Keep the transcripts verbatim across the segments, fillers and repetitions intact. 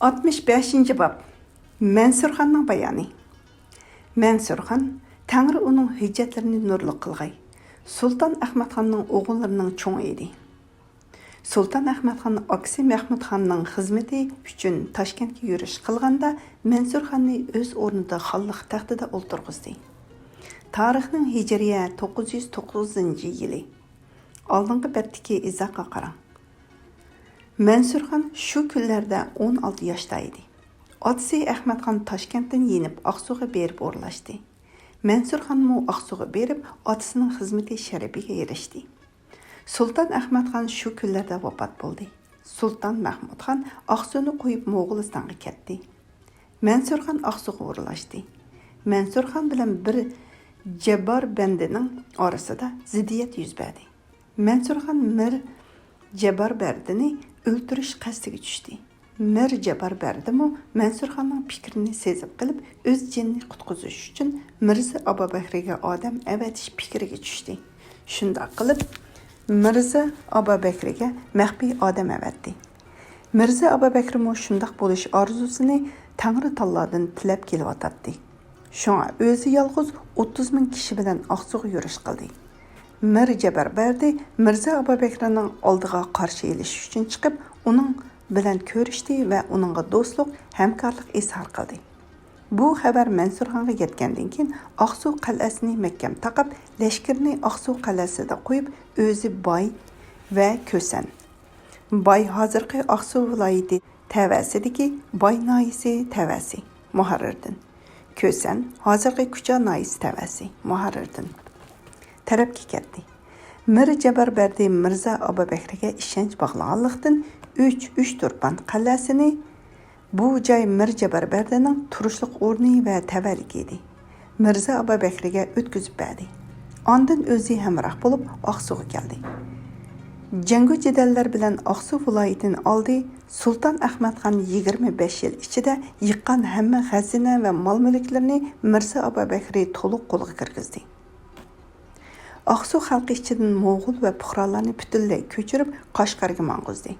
ئاتمىش بەشىنچى باب. مەنسۇرخاننىڭ بايانى. مەنسۇرخان، تەڭرى ئۇنىڭ ھۆججەتلىرىنى نۇرلۇق قىلغاي، سۇلتان ئەخمەتخاننىڭ ئوغۇللىرىنىڭ چوڭى ئىدى. سۇلتان ئەخمەتخان ئاكىسى مەخمۇتخاننىڭ خىزمىتى ئۈچۈن تاشكەنتكە يۈرۈش قىلغاندا، مەنسۇرخاننى ئۆز ئورنىدا خانلىق تەختىدە ئولتۇرغۇزدى. تارىخنىڭ ھىجرىيە توققۇز يۈز توققۇزىنچى يىلى. ئالدىنقى بەتتىكى ئىزاھقا قاراڭ. مەنسۇرخان شۇ كۈنلەردە ئون ئالتە ياشتا ئىدى. ئاتىسى ئەخمەتخان تاشكەنتتىن يېنىپ ئاقسۇغا بېرىپ ئورۇنلاشتى. مەنسۇرخانمۇ ئاقسۇغا بېرىپ ئاتىسىنىڭ خىزمىتى شەرىپىگە ئېرىشتى. سۇلتان ئەخمەتخان شۇ كۈنلەردە ۋاپات بولدى. سۇلتان مەخمۇتخان ئاقسۇنى قويۇپ موغۇلىستانغا كەتتى. مەنسۇرخان ئاقسۇغا ئورۇنلاشتى. مەنسۇرخان بىلەن مىر جەببار بەندىنىڭ ئارىسىدا زىددىيەت يۈز بەردى. مەنسۇرخان مىر جەببار بەردىنى ئۆلتۈرۈش قەستىگە چۈشتى. مىر جەببار بەردىمۇ مەنسۇرخاننىڭ پىكرىنى سېزىپ قېلىپ، ئۆز جېنىنى قۇتقۇزۇش ئۈچۈن مىرزا ئابابەكرىگە ئادەم ئەۋەتىش پىكرىگە چۈشتى. شۇنداق قىلىپ، مىرزا ئابابەكرىگە مەخپىي ئادەم ئەۋەتتى. مىرزا ئابابەكرىمۇ شۇنداق بولۇش ئارزۇسىنى تەڭرى تاللادىن تىلەپ كېلىۋاتاتتى. شۇڭا ئۆزى يالغۇز ئوتتۇز مىڭ كىشى بىلەن ئاقسۇغا يۈرۈش قىلدى. مىر جەبەر بەردى مىرزا ئابابەكرىنىڭ ئالدىغا قارشى ئېلىش ئۈچۈن چىقىپ، ئۇنىڭ بىلەن كۆرۈشتى ۋە ئۇنىڭغا دوستلۇق، ھەمكارلىق ئىزھار قىلدى. بۇ خەۋەر مەنسۇرخانغا يەتكەندىن كېيىن، ئاقسۇ قەلئەسىنى مەھكەم تاقاپ، لەشكىرىنى ئاقسۇ قەلئەسىدە قويۇپ، ئۆزى باي ۋە كۆسەن، باي ھازىرقى ئاقسۇ ۋىلايىتى تەۋەسىدىكى باي ناھىيەسى تەۋەسى مۇھەررىردىن، كۆسەن ھازىرقى كۇچا ناھىيەسى تەۋەسى مۇھەررىردىن تەرەپكە كەتتى. مىر جەبار بەردى مىرزا ئابابەكرىگە ئىشەنچ باغلىغانلىقتىن، ئۈچ، ئۈچ تۇرپان قەلئەسىنى بۇ جاي مىر جەبار بەردىنىڭ تۇرۇشلۇق ئورنى ۋە تەۋەلىكى ئىدى. مىرزا ئابابەكرىگە ئۆتكۈزۈپ بەردى. ئاندىن ئۆزى ھەمراھ بولۇپ ئاقسۇغا كەلدى. جەڭگۇ جېدەللەر بىلەن ئاقسۇ ۋىلايىتىنى ئالدى. سۇلتان ئەخمەتخان يىگىرمە بەش يىل ئىچىدە يىغقان ھەممە خەزىنە ۋە مال-مۈلۈكلىرىنى مىرزا ئابابەكرى تولۇق قولغا كىرگۈزدى. ئاقسۇ خەلقى ئىچىدىن موغۇل ۋە پۇقرالارنى پۈتۈنلەي كۆچۈرۈپ، قەشقەرگە ماڭغۇزدى.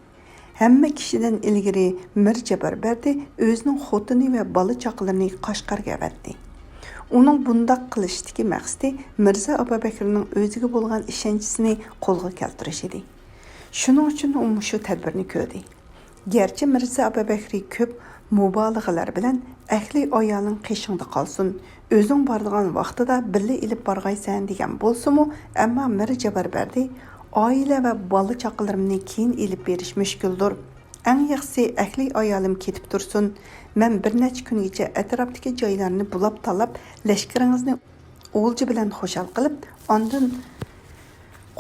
ھەممە كىشىدىن ئىلگىرى مىر جەبار بەردى ئۆزىنىڭ خوتۇنى ۋە بالا-چاقىلىرىنى قەشقەرگە ئەۋەتتى. ئۇنىڭ بۇنداق قىلىشتىكى مەقسىتى مىرزا ئابابەكرىنىڭ ئۆزىگە بولغان ئىشەنچىسىنى قولغا كەلتۈرۈش ئىدى. شۇنىڭ ئۈچۈن ئۇ مۇشۇ تەدبىرنى كۆردى. گەرچە مىرزا ئابابەكرى كۆپ مۇبالىغىلەر بىلەن «ئەھلى ئايالىڭ قېشىڭدا قالسۇن، ئۆزۈڭ بارىدىغان ۋاقتىدا بىللە ئېلىپ بارغايسەن» دېگەن بولسىمۇ، ئەمما مىر جابار بەردى «ئائىلە ۋە بالا-چاقىلىرىمنى كېيىن ئېلىپ بېرىش مۈشكۈلدۇر. ئەڭ ياخشىسى ئەھلى ئايالىم كېتىپ تۇرسۇن. مەن بىر نەچچە كۈنگىچە ئەتراپتىكى جايلارنى بۇلاپ تاللاپ، لەشكىرىڭىزنى ئولجا بىلەن خۇشال قىلىپ، ئاندىن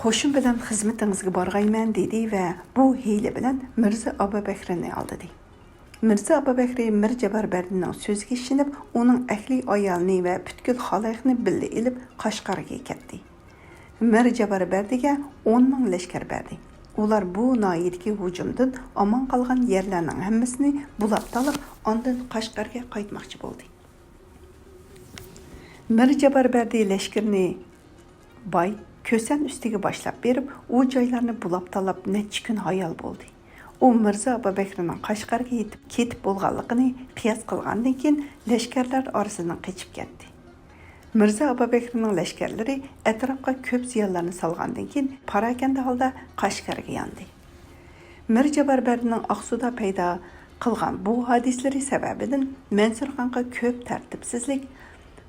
قوشۇن بىلەن خىزمىتىڭىزگە بارغايمەن» دېدى ۋە بۇ ھىيلە بىلەن مىرزا ئابابەكرىنى ئالدىدى. مىرزا ئابابەكرى مىر جابار بەردىنىڭ سۆزىگە ئىشىنىپ، ئۇنىڭ ئەھلى ئايالىنى ۋە پۈتكۈل خالايىقنى بىللە ئېلىپ، قەشقەرگە كەتتى. مىر جابار بەردىگە ئون مىڭ لەشكەر بەردى. ئۇلار بۇ ناھىيەدىكى ھۇجۇمدىن ئامان قالغان يەرلەرنىڭ ھەممىسىنى بۇلاپ تالاپ، ئاندىن قەشقەرگە قايتماقچى بولدى. مىر جابار بەردى لەشكىرىنى باي، كۆسەن ئۈستىگە باشلاپ بېرىپ، ئۇ جايلارنى بۇلاپ تالاپ نەچچە كۈن ھايال بولدى. ئۇ مىرزا ئابابەكرىنىڭ قەشقەرگە يېتىپ كېتىپ بولغانلىقىنى قىياس قىلغاندىن كېيىن، لەشكەرلەر ئارىسىدىن قېچىپ كەتتى. مىرزا ئابابەكرىنىڭ لەشكەرلىرى ئەتراپقا كۆپ زىيانلارنى سالغاندىن كېيىن، پاراكەندە ھالدا قەشقەرگە ياندى. مىر جابار بەردىنىڭ ئاقسۇدا پەيدا قىلغان بۇ ھادىسىلىرى سەۋەبىدىن مەنسۇرخانغا كۆپ تەرتىپسىزلىك،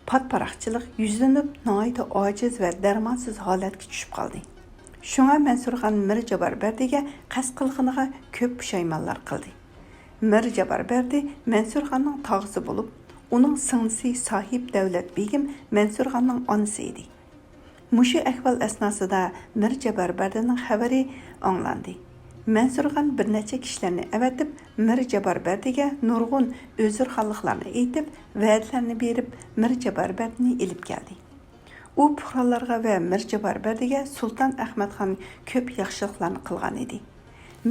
پات-پاراقچىلىق يۈزلىنىپ، ناھايىتى ئاجىز ۋە دەرمانسىز ھالەتكە چۈشۈپ قالدى. شۇڭا مەنسۇرخان مىر جابار بەردىگە قەست قىلغىنىغا كۆپ پۇشايمانلار قىلدى. مىر جابار بەردى مەنسۇرخاننىڭ تاغىسى بولۇپ، ئۇنىڭ سىڭلىسى ساھىب دەۋلەت بېگىم مەنسۇرخاننىڭ ئانىسى ئىدى. مۇشۇ ئەھۋال ئەسناسىدا مىر جابار بەردىنىڭ خەۋىرى ئاڭلاندى. مەنسۇرخان بىر نەچچە كىشىلەرنى ئەۋەتىپ، مىر جابار بەردىگە نۇرغۇن ئۆزرىخانلىقلارنى ئېيتىپ، ۋەدىلەرنى بېرىپ، مىر جابار بەردىنى ئېلىپ كەلدى. ئۇ پۇقرالارغا ۋە مىر جابار بەردىگە سۇلتان ئەخمەتخان كۆپ ياخشىلىقلارنى قىلغان ئىدى.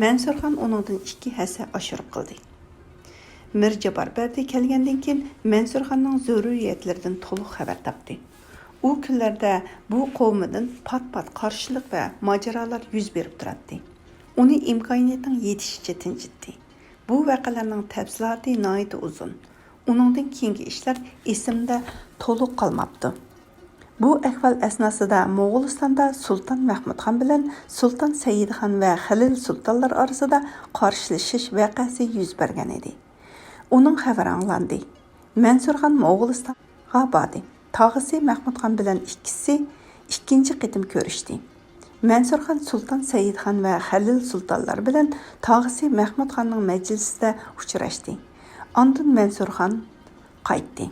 مەنسۇرخان ئۇنىڭدىن ئىككى ھەسسە ئاشۇرۇپ قىلدى. مىر جابار بەردى كەلگەندىن كېيىن، مەنسۇرخاننىڭ زۆرۈرىيەتلىرىدىن تولۇق خەۋەر تاپتى. ئۇ كۈنلەردە بۇ قوۋمىدىن پات-پات قارشىلىق ۋە ماجىرالار يۈز بېرىپ تۇراتتى. ئۇنى ئىمكانىيەتنىڭ يېتىشىچە تىنچىتتى. بۇ ۋەقەلەرنىڭ تەپسىلاتى ناھايىتى ئۇزۇن. ئۇنىڭدىن كېيىنكى ئىشلار ئېسىمدە تولۇق قالماپتۇ. بۇ ئەھۋال ئەسناسىدا موغۇلىستاندا سۇلتان مەھمۇدخان بىلەن سۇلتان سەئىدخان ۋە خەلىل سۇلتانلار ئارىسىدا قارشىلىشىش ۋەقەسى يۈز بەرگەن ئىدى. ئۇنىڭ خەۋىرى ئاڭلاندى. مەنسۇرخان موغۇلىستانغا باردى. تاغىسى مەھمۇدخان بىلەن ئىككىسى ئىككىنچى قېتىم كۆرۈشتى. مەنسۇرخان سۇلتان سەئىدخان ۋە خەلىل سۇلتانلار بىلەن تاغىسى مەھمۇدخاننىڭ مەجلىسىدە ئۇچراشتى. ئاندىن مەنسۇرخان قايتتى.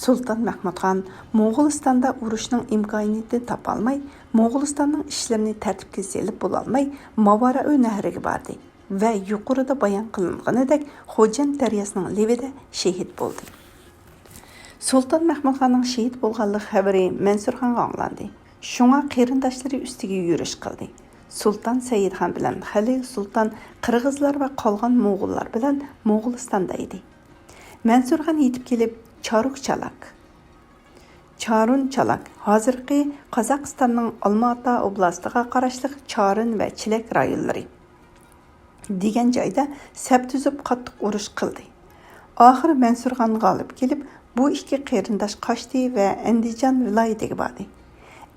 سۇلتان مەھمۇدخان موغۇلىستاندا ئۇرۇشنىڭ ئىمكانىيىتىنى تاپالماي، موغۇلىستاننىڭ ئىشلىرىنى تەرتىپكە سېلىپ بولالماي، ماۋاراءۇ نەھرىگە باردى ۋە يۇقىرىدا بايان قىلىنغىنىدەك خوجەنت دەرياسىنىڭ لېۋىدە شېھىت بولدى. سۇلتان مەھمۇدخاننىڭ شېھىت بولغانلىق خەۋىرى مەنسۇرخانغا ئاڭلاندى. شۇڭا قېرىنداشلىرى ئۈستىگە يۈرۈش قىلدى. سۇلتان سەئىدخان بىلەن خەلىل سۇلتان قىرغىزلار ۋە قالغان موغۇللار بىلەن موغۇلىستاندا ئىدى. مەنسۇرخان يېتىپ كېلىپ، چاروك چالاك، چارۇن چالاك، ھازىرقى قازاقىستاننىڭ ئالماتا ئوبلاستىغا قاراشلىق چارىن ۋە چىلەك رايونلىرى دېگەن جايدا سەپ تۈزۈپ قاتتىق ئۇرۇش قىلدى. ئاخىرى مەنسۇرخان غالىب كېلىپ، بۇ ئىككى قېرىنداش قاچتى ۋە ئەندىجان ۋىلايىتىگە باردى.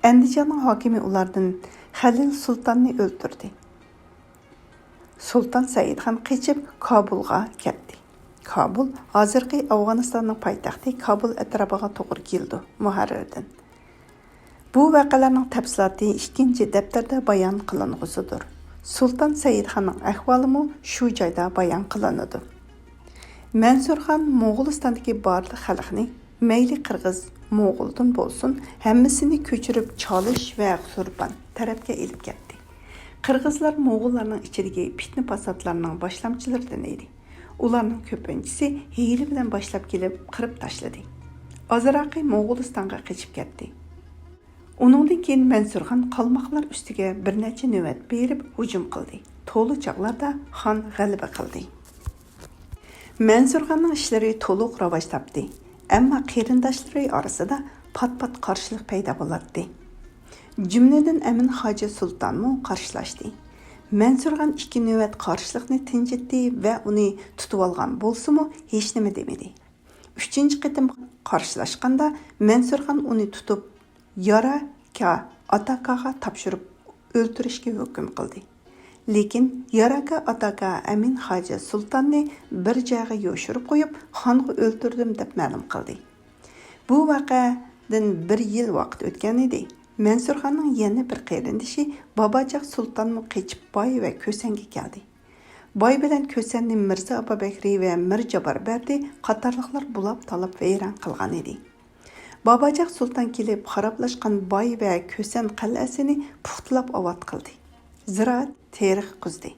ئەندىجاننىڭ ھاكىمى ئۇلاردىن خەلىل سۇلتاننى ئۆلتۈردى. سۇلتان سەئىدخان قېچىپ، كابۇلغا كەتتى. كابۇل ھازىرقى ئافغانىستاننىڭ پايتەختى كابۇل ئەتراپىغا توغرا كېلىدۇ، مۇھەررىردىن. بۇ ۋەقەلەرنىڭ تەپسىلاتى ئىككىنچى دەپتەردە بايان قىلىنغۇسىدۇر. سۇلتان سەئىدخاننىڭ ئەھۋالىمۇ شۇ جايدا بايان قىلىنىدۇ. مەنسۇرخان موغۇلىستاندىكى بارلىق خەلقنى، مەيلى قىرغىز، موغۇلدىن بولسۇن، ھەممىسىنى كۆچۈرۈپ چالىش ۋە سۇرپان تەرەپكە ئېلىپ كەتتى. قىرغىزلار موغۇللارنىڭ ئىچىدىكى پىتنە-پاساتلارنىڭ باشلامچىلىرىدىن ئىدى. ئۇلارنىڭ كۆپىنچىسى ھىيلە بىلەن باشلاپ كېلىپ قىرىپ تاشلىدى. ئازراقى موغۇلىستانغا قېچىپ كەتتى. ئۇنىڭدىن كېيىن مەنسۇرخان قالماقلار ئۈستىگە بىر نەچچە نۆۋەت بېرىپ ھۇجۇم قىلدى. تولا چاغلاردا خان غەلىبە قىلدى. مەنسۇرخاننىڭ ئىشلىرى تولۇق راۋاج تاپتى، ئەمما قېرىنداشلىرى ئارىسىدا پات-پات قارشىلىق پەيدا بولاتتى. جۈملىدىن ئەمىن خاجە سۇلتانمۇ قارشىلاشتى. مەنسۇرخان ئىككى نۆۋەت قارشىلىقنى تىنچىتتى ۋە ئۇنى تۇتۇۋالغان بولسىمۇ، ھېچنېمە دېمىدى. ئۈچىنچى قېتىم قارشىلاشقاندا، مەنسۇرخان ئۇنى تۇتۇپ، يارا كا ئاتاكاغا تاپشۇرۇپ ئۆلتۈرۈشكە ھۆكۈم قىلدى. لېكىن ياراكا ئاتاكا ئەمىن خاجە سۇلتاننى بىر جايغا يوشۇرۇپ قويۇپ، خانغا ئۆلتۈردۈم دەپ مەلۇم قىلدى. بۇ ۋەقەدىن بىر يىل ۋاقىت ئۆتكەن ئىدى. مەنسۇرخاننىڭ يەنە بىر قېرىندىشى باباجاق سۇلتانمۇ قېچىپ باي ۋە كۆسەنگە كەلدى. باي بىلەن كۆسەننى مىرزا ئابابەكرى ۋە مىر جابار بەردى قاتارلىقلار بۇلاپ-تالاپ ۋەيران قىلغان ئىدى. باباجاق سۇلتان كېلىپ، خارابلاشقان باي ۋە كۆسەن قەلئەسىنى پۇختىلاپ ئاۋات قىلدى. زىرائەت تېرىقى قۇزدى.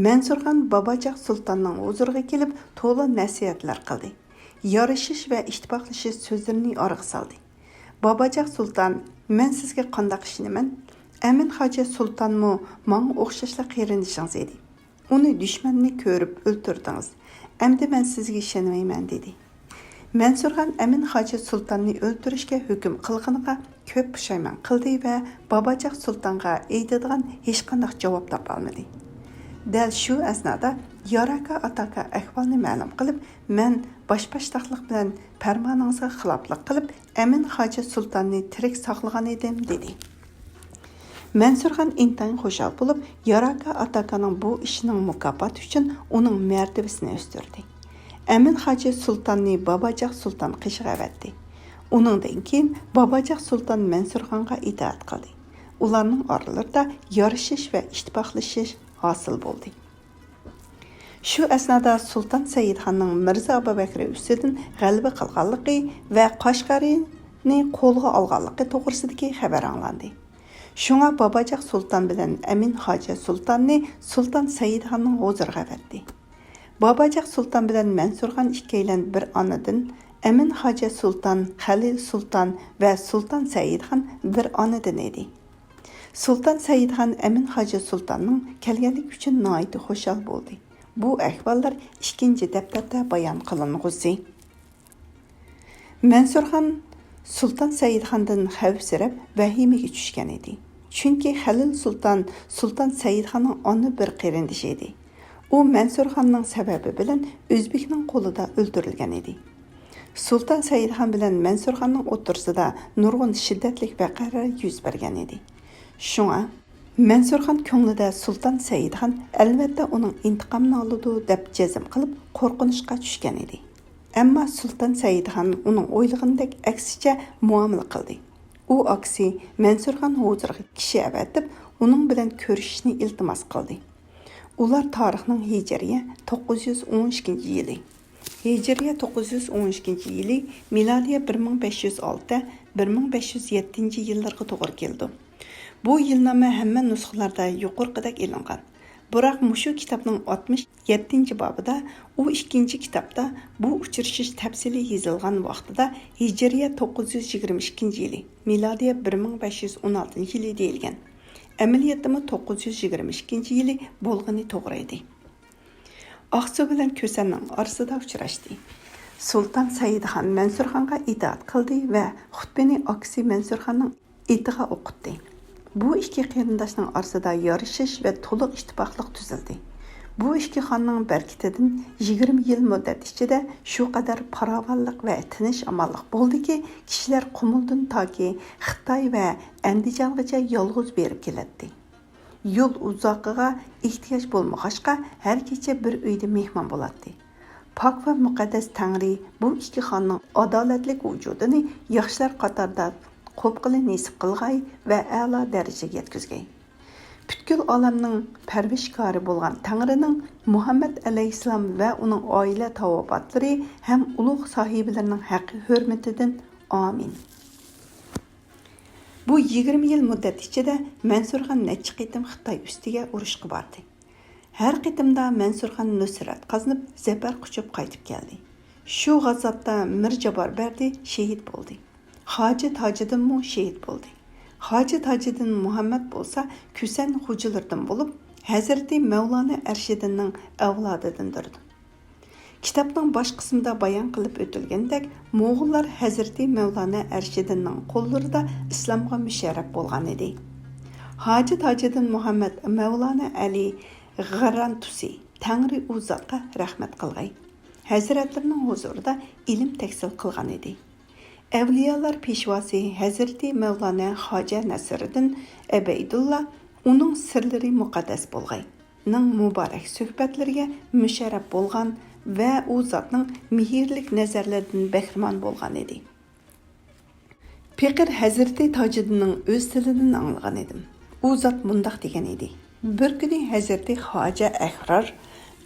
مەنسۇرخان باباجاق سۇلتاننىڭ ھۇزۇرىغا كېلىپ، تولا نەسىھەتلەر قىلدى. يارىشىش ۋە ئىتتىپاقلىشىش سۆزلىرىنى ئارىغا سالدى. باباجاق سۇلتان، مەن سىزگە قانداق ئىشىنىمەن؟ ئەمىن خاجە سۇلتانمۇ ماڭا ئوخشاشلا قېرىندىشىڭىز ئىدى. ئۇنى دۈشمەننى كۆرۈپ ئۆلتۈردىڭىز. ئەمدى مەن سىزگە ئىشەنمەيمەن، دېدى. مەنسۇرخان ئەمىن خاجە سۇلتاننى ئۆلتۈرۈشكە ھۆكۈم قىلغىنىغا كۆپ پۇشايمان قىلدى ۋە باباجاق سۇلتانغا ئېيتىدىغان ھېچقانداق جاۋاب تاپالمىدى. دەل شۇ ئەسنادا ياراكا ئاتاكا ئەھۋالنى مەلۇم قىلىپ، مەن باشباشتاقلىق بىلەن پەرمانىڭىزغا خىلاپلىق قىلىپ، ئەمىن خاجە سۇلتاننى تىرىك ساقلىغان ئىدىم، دېدى. مەنسۇرخان ئىنتايىن خۇشال بولۇپ، ياراكا ئاتاكانىڭ بۇ ئىشىنىڭ مۇكاپاتى ئۈچۈن ئۇنىڭ مەرتىۋىسىنى ئۆستۈردى. ئەمىن خاجە سۇلتاننى باباجاق سۇلتان قېشىغا ئەۋەتتى. ئۇنىڭدىن كېيىن باباجاق سۇلتان مەنسۇرخانغا ئىتائەت قىلدى. ئۇلارنىڭ ئارىلىرىدا يارىشىش ۋە ئىتتىپاقلىشىش ھاسىل بولدى. شۇ ئەسنادا سۇلتان سەئىدخاننىڭ مىرزا ئابابەكرى ئۈستىدىن غەلىبە قىلغانلىقى ۋە قەشقەرنى قولغا ئالغانلىقى توغرىسىدىكى خەۋەر ئاڭلاندى. شۇڭا باباجاق سۇلتان بىلەن ئەمىن خاجە سۇلتاننى سۇلتان سەئىدخاننىڭ ھۇزۇرىغا ئەۋەتتى. باباجاق سۇلتان بىلەن مەنسۇرخان ئىككىيلەن بىر ئانىدىن، ئەمىن خاجە سۇلتان، خەلىل سۇلتان ۋە سۇلتان سەئىدخان بىر ئانىدىن ئىدى. سۇلتان سەئىدخان ئەمىن خاجە سۇلتاننىڭ كەلگەنلىكى ئۈچۈن ناھايىتى خۇشال بولدى. بۇ ئەھۋاللار ئىككىنچى دەپتەردە بايان قىلىنغۇسى. مەنسۇرخان سۇلتان سەئىدخاندىن خەۋپسىرەپ، ۋەھىمىگە چۈشكەن ئىدى. چۈنكى خەلىل سۇلتان سۇلتان سەئىدخاننىڭ ئانا بىر قېرىندىشى ئىدى. ئۇ مەنسۇرخاننىڭ سەۋەبى بىلەن ئۆزبېكنىڭ قولىدا ئۆلتۈرۈلگەن ئىدى. سۇلتان سەئىدخان بىلەن مەنسۇرخاننىڭ ئوتتۇرىسىدا نۇرغۇن شىددەتلىك ۋەقەلەر يۈز بەرگەن ئىدى. شۇڭا مەنسۇرخان كۆڭلىدە سۇلتان سەئىدخان ئەلۋەتتە ئۇنىڭ ئىنتىقامىنى ئالىدۇ دەپ جەزم قىلىپ قورقۇنچقا چۈشكەن ئىدى. ئەمما سۇلتان سەئىدخان ئۇنىڭ ئويلىغىنىدەك ئەكسىچە مۇئامىلە قىلدى. ئۇ ئاكىسى مەنسۇرخان ھۇزۇرىغا كىشى ئەۋەتىپ، ئۇنىڭ بىلەن كۆرۈشۈشنى ئىلتىماس قىلدى. ئۇلار تارىخنىڭ ھىجرىيە توققۇز يۈز ئون ئىككىنچى يىلى، ھىجرىيە توققۇز يۈز ئون ئىككىنچى يىلى، مىلادىيە بىر مىڭ بەش يۈز ئالتە، بىر مىڭ بەش يۈز يەتتىنچى يىللىرىغا توغرا كېلىدۇ. بۇ يىلنامە ھەممە نۇسخىلاردا يۇقىرىقىدەك ئېلىنغان. بىراق مۇشۇ كىتابنىڭ ئاتمىش يەتتىنچى بابىدا، ئۇ ئىككىنچى كىتابتا بۇ ئۇچرىشىش تەپسىلىي يېزىلغان ۋاقتىدا ھىجرىيە توققۇز يۈز يىگىرمە ئىككىنچى يىلى، مىلادىيە بىر مىڭ بەش يۈز ئون ئالتىنچى يىلى دېيىلگەن. ئەمەلىيەتتىمۇ توققۇز يۈز يىگىرمە ئىككىنچى يىلى بولغىنى توغرا ئىدى. ئاقسۇ بىلەن كۈسەننىڭ ئارىسىدا ئۇچراشتى. سۇلتان سەئىدخان مەنسۇرخانغا ئىتائەت قىلدى ۋە خۇتبىنى ئاكىسى مەنسۇرخاننىڭ ئېتىغا ئوقۇتتى. بۇ ئىككى قېرىنداشنىڭ ئارىسىدا يارىشىش ۋە تولۇق ئىتتىپاقلىق تۈزۈلدى. بۇ ئىككى خاننىڭ بەرىكىتىدىن يىگىرمە يىل مۇددەت ئىچىدە شۇ قەدەر پاراۋانلىق ۋە تىنچ-ئامانلىق بولدىكى، كىشىلەر قۇمۇلدىن تاكى خىتاي ۋە ئەندىجانغىچە يالغۇز بېرىپ كېلەتتى. يول ئۇزاقىغا ئېھتىياج بولمىغاچقا، ھەر كېچە بىر ئۆيدە مېھمان بولاتتى. پاك ۋە مۇقەددەس تەڭرى بۇ ئىككى خاننىڭ ئادالەتلىك ۋۇجۇدىنى ياخشىلار قاتارىدا قوپقىلى نېسىپ قىلغاي ۋە ئەلا دەرىجىگە يەتكۈزگەي. پۈتكۈل ئالەمنىڭ پەرۋىشكارى بولغان تەڭرىنىڭ مۇھەممەد ئەلەيھىسسالام ۋە ئۇنىڭ ئائىلە تاۋابىئاتلىرى ھەم ئۇلۇغ ساھىبىلىرىنىڭ ھەققى ھۆرمىتىدىن. ئامىن. بۇ يىگىرمە يىل مۇددەت ئىچىدە مەنسۇرخان نەچچە قېتىم خىتاي ئۈستىگە ئۇرۇشقا باردى. ھەر قېتىمدا مەنسۇرخان نۇسرەت قازىنىپ، زەپەر قۇچۇپ قايتىپ كەلدى. شۇ غازاتتا مىر جابار بەردى شېھىت بولدى. خاجە تاجىدىنمۇ شېھىت بولدى. خاجە تاجىدىن مۇھەممەد بولسا كۈسەن خوجىلىرىدىن بولۇپ، ھەزرىتى مەۋلانا ئەرشىدىننىڭ ئەۋلادىدىندۇر. كىتابنىڭ باش قىسمىدا بايان قىلىپ ئۆتۈلگەندەك، موغۇللار ھەزرىتى مەۋلانا ئەرشىدىننىڭ قوللىرىدا ئىسلامغا مۇشەررەپ بولغان ئىدى. ھاجى تاجىدىن مۇھەممەد مەۋلانا ئەلى غارانتۇسى، تەڭرى ئۇ زاتقا رەھمەت قىلغاي، ھەزرەتلىرىنىڭ ھۇزۇرىدا ئىلىم تەھسىل قىلغان ئىدى. ئەۋلىيالار پېشۋاسى ھەزرىتى مەۋلانا خاجە نەسىرىدىن ئەبەيدۇللا، ئۇنىڭ سىرلىرى مۇقەددەس بولغاي، نىڭ مۇبارەك سۆھبەتلىرىگە مۇشەررەپ بولغان ۋە ئۇ زاتنىڭ مېھىرلىك نەزەرلىرىدىن بەھرىمەن بولغان ئىدى. پېقىر ھەزرىتى تاجىدىننىڭ ئۆز تىلىدىن ئاڭلىغان ئىدىم. ئۇ زات مۇنداق دېگەن ئىدى: بىر كۈنى ھەزرىتى خاجە ئەھرار،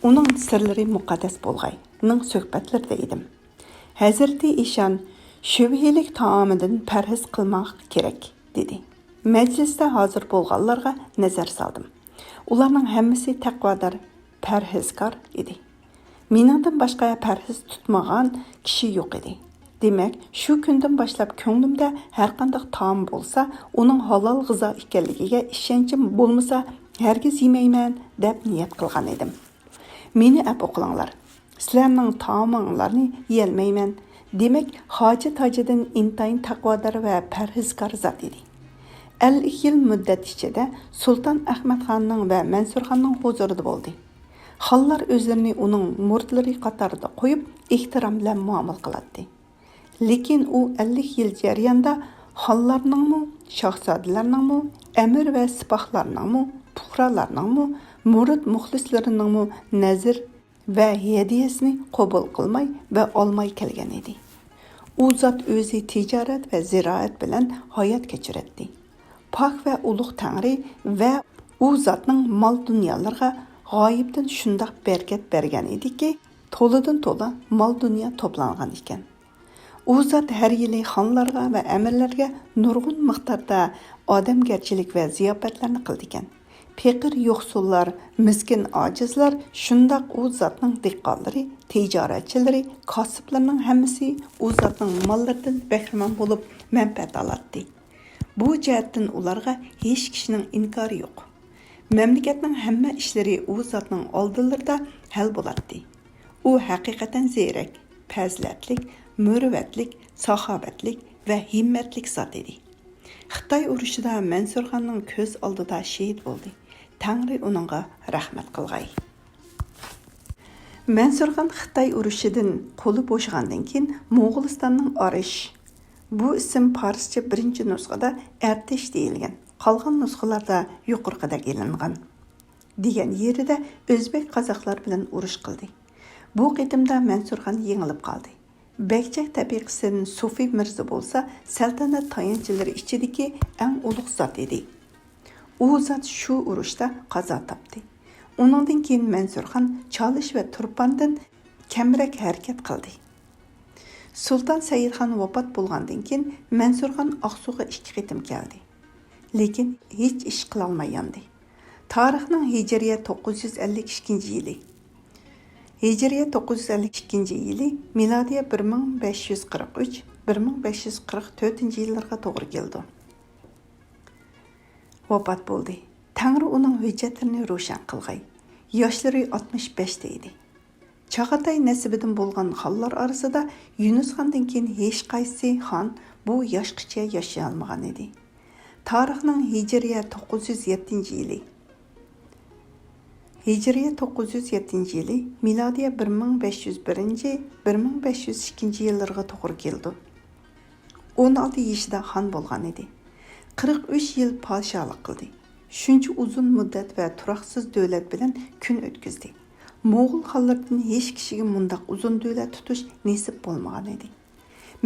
ئۇنىڭ سىرلىرى مۇقەددەس بولغاي، نىڭ سۆھبەتلىرىدە ئىدىم. ھەزرىتى ئىشان شۈبھىلىك تائامىدىن پەرھىز قىلماق كېرەك، دېدى. مەجلىستە ھازىر بولغانلارغا نەزەر سالدىم. ئۇلارنىڭ ھەممىسى تەقۋادار، پەرھىزكار ئىدى. مېنىڭدىن باشقا پەرھىز تۇتمىغان كىشى يوق ئىدى. دېمەك، شۇ كۈندىن باشلاپ كۆڭلۈمدە ھەرقانداق تائام بولسا، ئۇنىڭ ھالال غىزا ئىكەنلىكىگە ئىشەنچىم بولمىسا، ھەرگىز يېمەيمەن، دەپ نىيەت قىلغان ئىدىم. مېنى ئەپۇ قىلىڭلار، سىلەرنىڭ تائامىڭلارنى يېيەلمەيمەن. دېمەك، خاجە تاجىدىن ئىنتايىن تەقۋادار ۋە پەرھىزكار زات ئىدى. ئەللىك يىل مۇددەت ئىچىدە سۇلتان ئەخمەتخاننىڭ ۋە مەنسۇرخاننىڭ ھۇزۇرىدا بولدى. خانلار ئۆزلىرىنى ئۇنىڭ مۇرىتلىرى قاتارىدا قويۇپ، ئېھتىرام بىلەن مۇئامىلە قىلاتتى. لېكىن ئۇ ئەللىك يىل جەريانىدا خانلارنىڭمۇ، شاھزادىلەرنىڭمۇ، ئەمىر ۋە سىپاھلارنىڭمۇ، پۇقرالارنىڭمۇ، مۇرىت مۇخلىسلىرىنىڭمۇ نەزىر ۋە ھەدىيەسىنى قوبۇل قىلماي ۋە ئالماي كەلگەن ئىدى. ئۇ زات ئۆزى تىجارەت ۋە زىرائەت بىلەن ھايات كەچۈرەتتى. پاك ۋە ئۇلۇغ تەڭرى ۋە ئۇ زاتنىڭ مال-دۇنيالىرىغا غايىبتىن شۇنداق بەرىكەت بەرگەن ئىدىكى، تولىدىن تولا مال-دۇنيا توپلانغان ئىكەن. ئۇ زات ھەر يىلى خانلارغا ۋە ئەمىرلەرگە نۇرغۇن مىقداردا ئادەمگەرچىلىك ۋە زىياپەتلەرنى قىلىدىكەن. پېقىر-يوقسۇللار، مىسكىن-ئاجىزلار، شۇنداق ئۇ زاتنىڭ دېھقانلىرى، تىجارەتچىلىرى، كاسىپلىرىنىڭ ھەممىسى ئۇ زاتنىڭ ماللىرىدىن بەھرىمەن بولۇپ مەنپەئەت ئالاتتى. بۇ جەھەتتىن ئۇلارغا ھېچ كىشىنىڭ ئىنكارى يوق. مەملىكەتنىڭ ھەممە ئىشلىرى ئۇ زاتنىڭ ئالدىلىرىدا ھەل بولاتتى. ئۇ ھەقىقەتەن زېرەك، پەزىلەتلىك، مۇرۇۋەتلىك، ساخاۋەتلىك ۋە ھىممەتلىك زات ئىدى. خىتاي ئۇرۇشىدا مەنسۇرخاننىڭ كۆز ئالدىدا شېھىت بولدى. تەڭرى ئۇنىڭغا رەھمەت قىلغاي. مەنسۇرخان خىتاي ئۇرۇشىدىن قولى بوشىغاندىن كېيىن، موغۇلىستاننىڭ ئارىش، بۇ ئىسىم پارسچە بىرىنچى نۇسخىدا ئەرتىش دېيىلگەن، قالغان نۇسخىلاردا يۇقىرىقىدەك ئېلىنغان، دېگەن يېرىدە ئۆزبەك قازاقلار بىلەن ئۇرۇش قىلدى. بۇ قېتىمدا مەنسۇرخان يېڭىلىپ قالدى. بەگچەك تەبىقىسىدىن سوفى مىرزا بولسا سەلتەنەت تايانچلىرى ئىچىدىكى ئەڭ ئۇلۇغ زات ئىدى. ئۇ زات شۇ ئۇرۇشتا قازا تاپتى. ئۇنىڭدىن كېيىن مەنسۇرخان چالىش ۋە تۇرپاندىن كەمرەك ھەرىكەت قىلدى. سۇلتان سەئىدخان ۋاپات بولغاندىن كېيىن مەنسۇرخان ئاقسۇغا ئىككى قېتىم كەلدى. لېكىن ھېچ ئىش قىلالماي ياندى. تارىخنىڭ ھىجرىيە توققۇز يۈز ئەللىك ئىككىنچى يىلى، ھىجرىيە توققۇز يۈز ئەللىك ئىككىنچى يىلى، مىلادىيە بىر مىڭ بەش يۈز قىرىق ئۈچ، بىر مىڭ بەش يۈز قىرىق تۆتىنچى يىللارغا توغرا كېلىدۇ. ۋاپات بولدى. تەڭرى ئۇنىڭ ھۆججەتلىرىنى روشەن قىلغاي. ياشلىرى ئاتمىش بەشتە ئىدى. چاغاتاي نەسىبىدىن بولغان خانلار ئارىسىدا يۈنۈسخاندىن كېيىن ھېچقايسى خان بۇ ياشقىچە ياشىيالمىغان ئىدى. تارىخنىڭ ھىجرىيە توققۇز يۈز يەتتىنچى يىلى، ھىجرىيە توققۇز يۈز يەتتىنچى يىلى، مىلادىيە بىر مىڭ بەش يۈز بىرىنچى، بىر مىڭ بەش يۈز ئىككىنچى يىللىرىغا توغرا كېلىدۇ. ئون ئالتە يېشىدا خان بولغان ئىدى. قىرىق ئۈچ يىل پادىشاھلىق قىلدى. شۇنچە ئۇزۇن مۇددەت ۋە تۇراقسىز دۆلەت بىلەن كۈن ئۆتكۈزدى. موغۇل خانلىرىدىن ھېچ كىشىگە مۇنداق ئۇزۇن دۆلەت تۇتۇش نېسىپ بولمىغان ئىدى.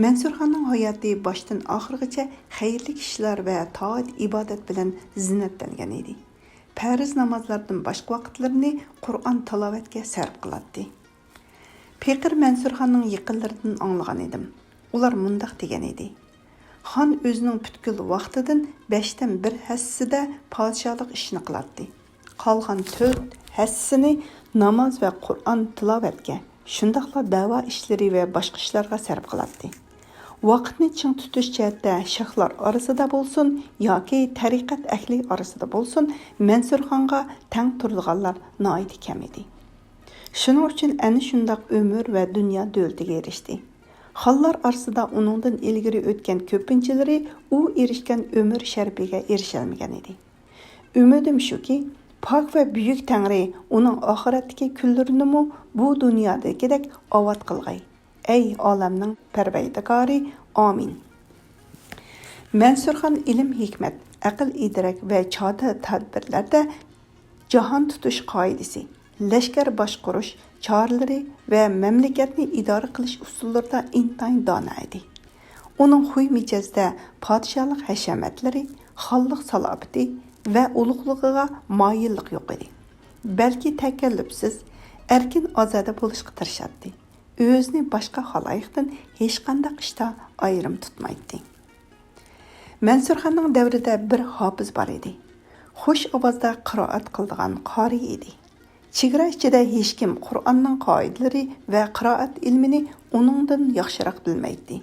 مەنسۇرخاننىڭ ھاياتى باشتىن ئاخىرغىچە خەيرلىك ئىشلار ۋە تائەت-ئىبادەت بىلەن زىننەتلەنگەن ئىدى. پەرز نامازلاردىن باشقا ۋاقىتلىرىنى قۇرئان تىلاۋەتكە سەرپ قىلاتتى. پېقىر مەنسۇرخاننىڭ يېقىنلىرىدىن ئاڭلىغان ئىدىم. ئۇلار مۇنداق دېگەن ئىدى: خان ئۆزىنىڭ پۈتكۈل ۋاقتىدىن بەشتىن بىر ھەسسىسىدە پادىشاھلىق ئىشىنى قىلاتتى. قالغان تۆت ھەسسىسىنى ناماز ۋە قۇرئان تىلاۋەتكە، شۇنداقلا دەۋا ئىشلىرى ۋە باشقا ئىشلارغا سەرپ قىلاتتى. ۋاقىتنى چىڭ تۇتۇش جەھەتتە شاھلار ئارىسىدا بولسۇن ياكى تەرىقەت ئەھلى ئارىسىدا بولسۇن، مەنسۇرخانغا تەڭ تۇرىدىغانلار ناھايىتى كەم ئىدى. شۇنىڭ ئۈچۈن ئەنە شۇنداق ئۆمۈر ۋە دۇنيا دۆلىتىگە ئېرىشتى. خانلار ئارىسىدا ئۇنىڭدىن ئىلگىرى ئۆتكەن كۆپىنچىلىرى ئۇ ئېرىشكەن ئۆمۈر شەرىپىگە ئېرىشەلمىگەن ئىدى. ئۈمىدىم شۇكى، پاك ۋە بۈيۈك تەڭرى ئۇنىڭ ئاخىرەتتىكى كۈنلىرىنىمۇ بۇ دۇنيادىكىدەك ئاۋات قىلغاي. ئەي ئالەمنىڭ پەرۋەردىگارى، ئامىن. مەنسۇرخان ئىلىم-ھېكمەت، ئەقىل-ئىدراك ۋە چادا تەدبىرلەردە جاھان تۇتۇش قائىدىسى، لەشكەر باشقۇرۇش چارىلىرى ۋە مەملىكەتنى ئىدارە قىلىش ئۇسۇللىرىدا ئىنتايىن دانا ئىدى. ئۇنىڭ خۇي مىجەزىدە پادىشاھلىق ھەشەمەتلىرى، خانلىق سالاپىتى ۋە ئۇلۇغلۇقىغا مايىللىق يوق ئىدى. بەلكى تەكەللۇپسىز، ئەركىن-ئازادە بولۇشقا تىرىشاتتى. ئۆزىنى باشقا خالايىقتىن ھېچقانداق ئىشتا ئايرىم تۇتمايتتى. مەنسۇرخاننىڭ دەۋرىدە بىر ھاپىز بار ئىدى. خۇش ئاۋازدا قىرائەت قىلىدىغان قارىي ئىدى. چېگرا ئىچىدە ھېچكىم قۇرئاننىڭ قائىدىلىرى ۋە قىرائەت ئىلمىنى ئۇنىڭدىن ياخشىراق بىلمەيتتى.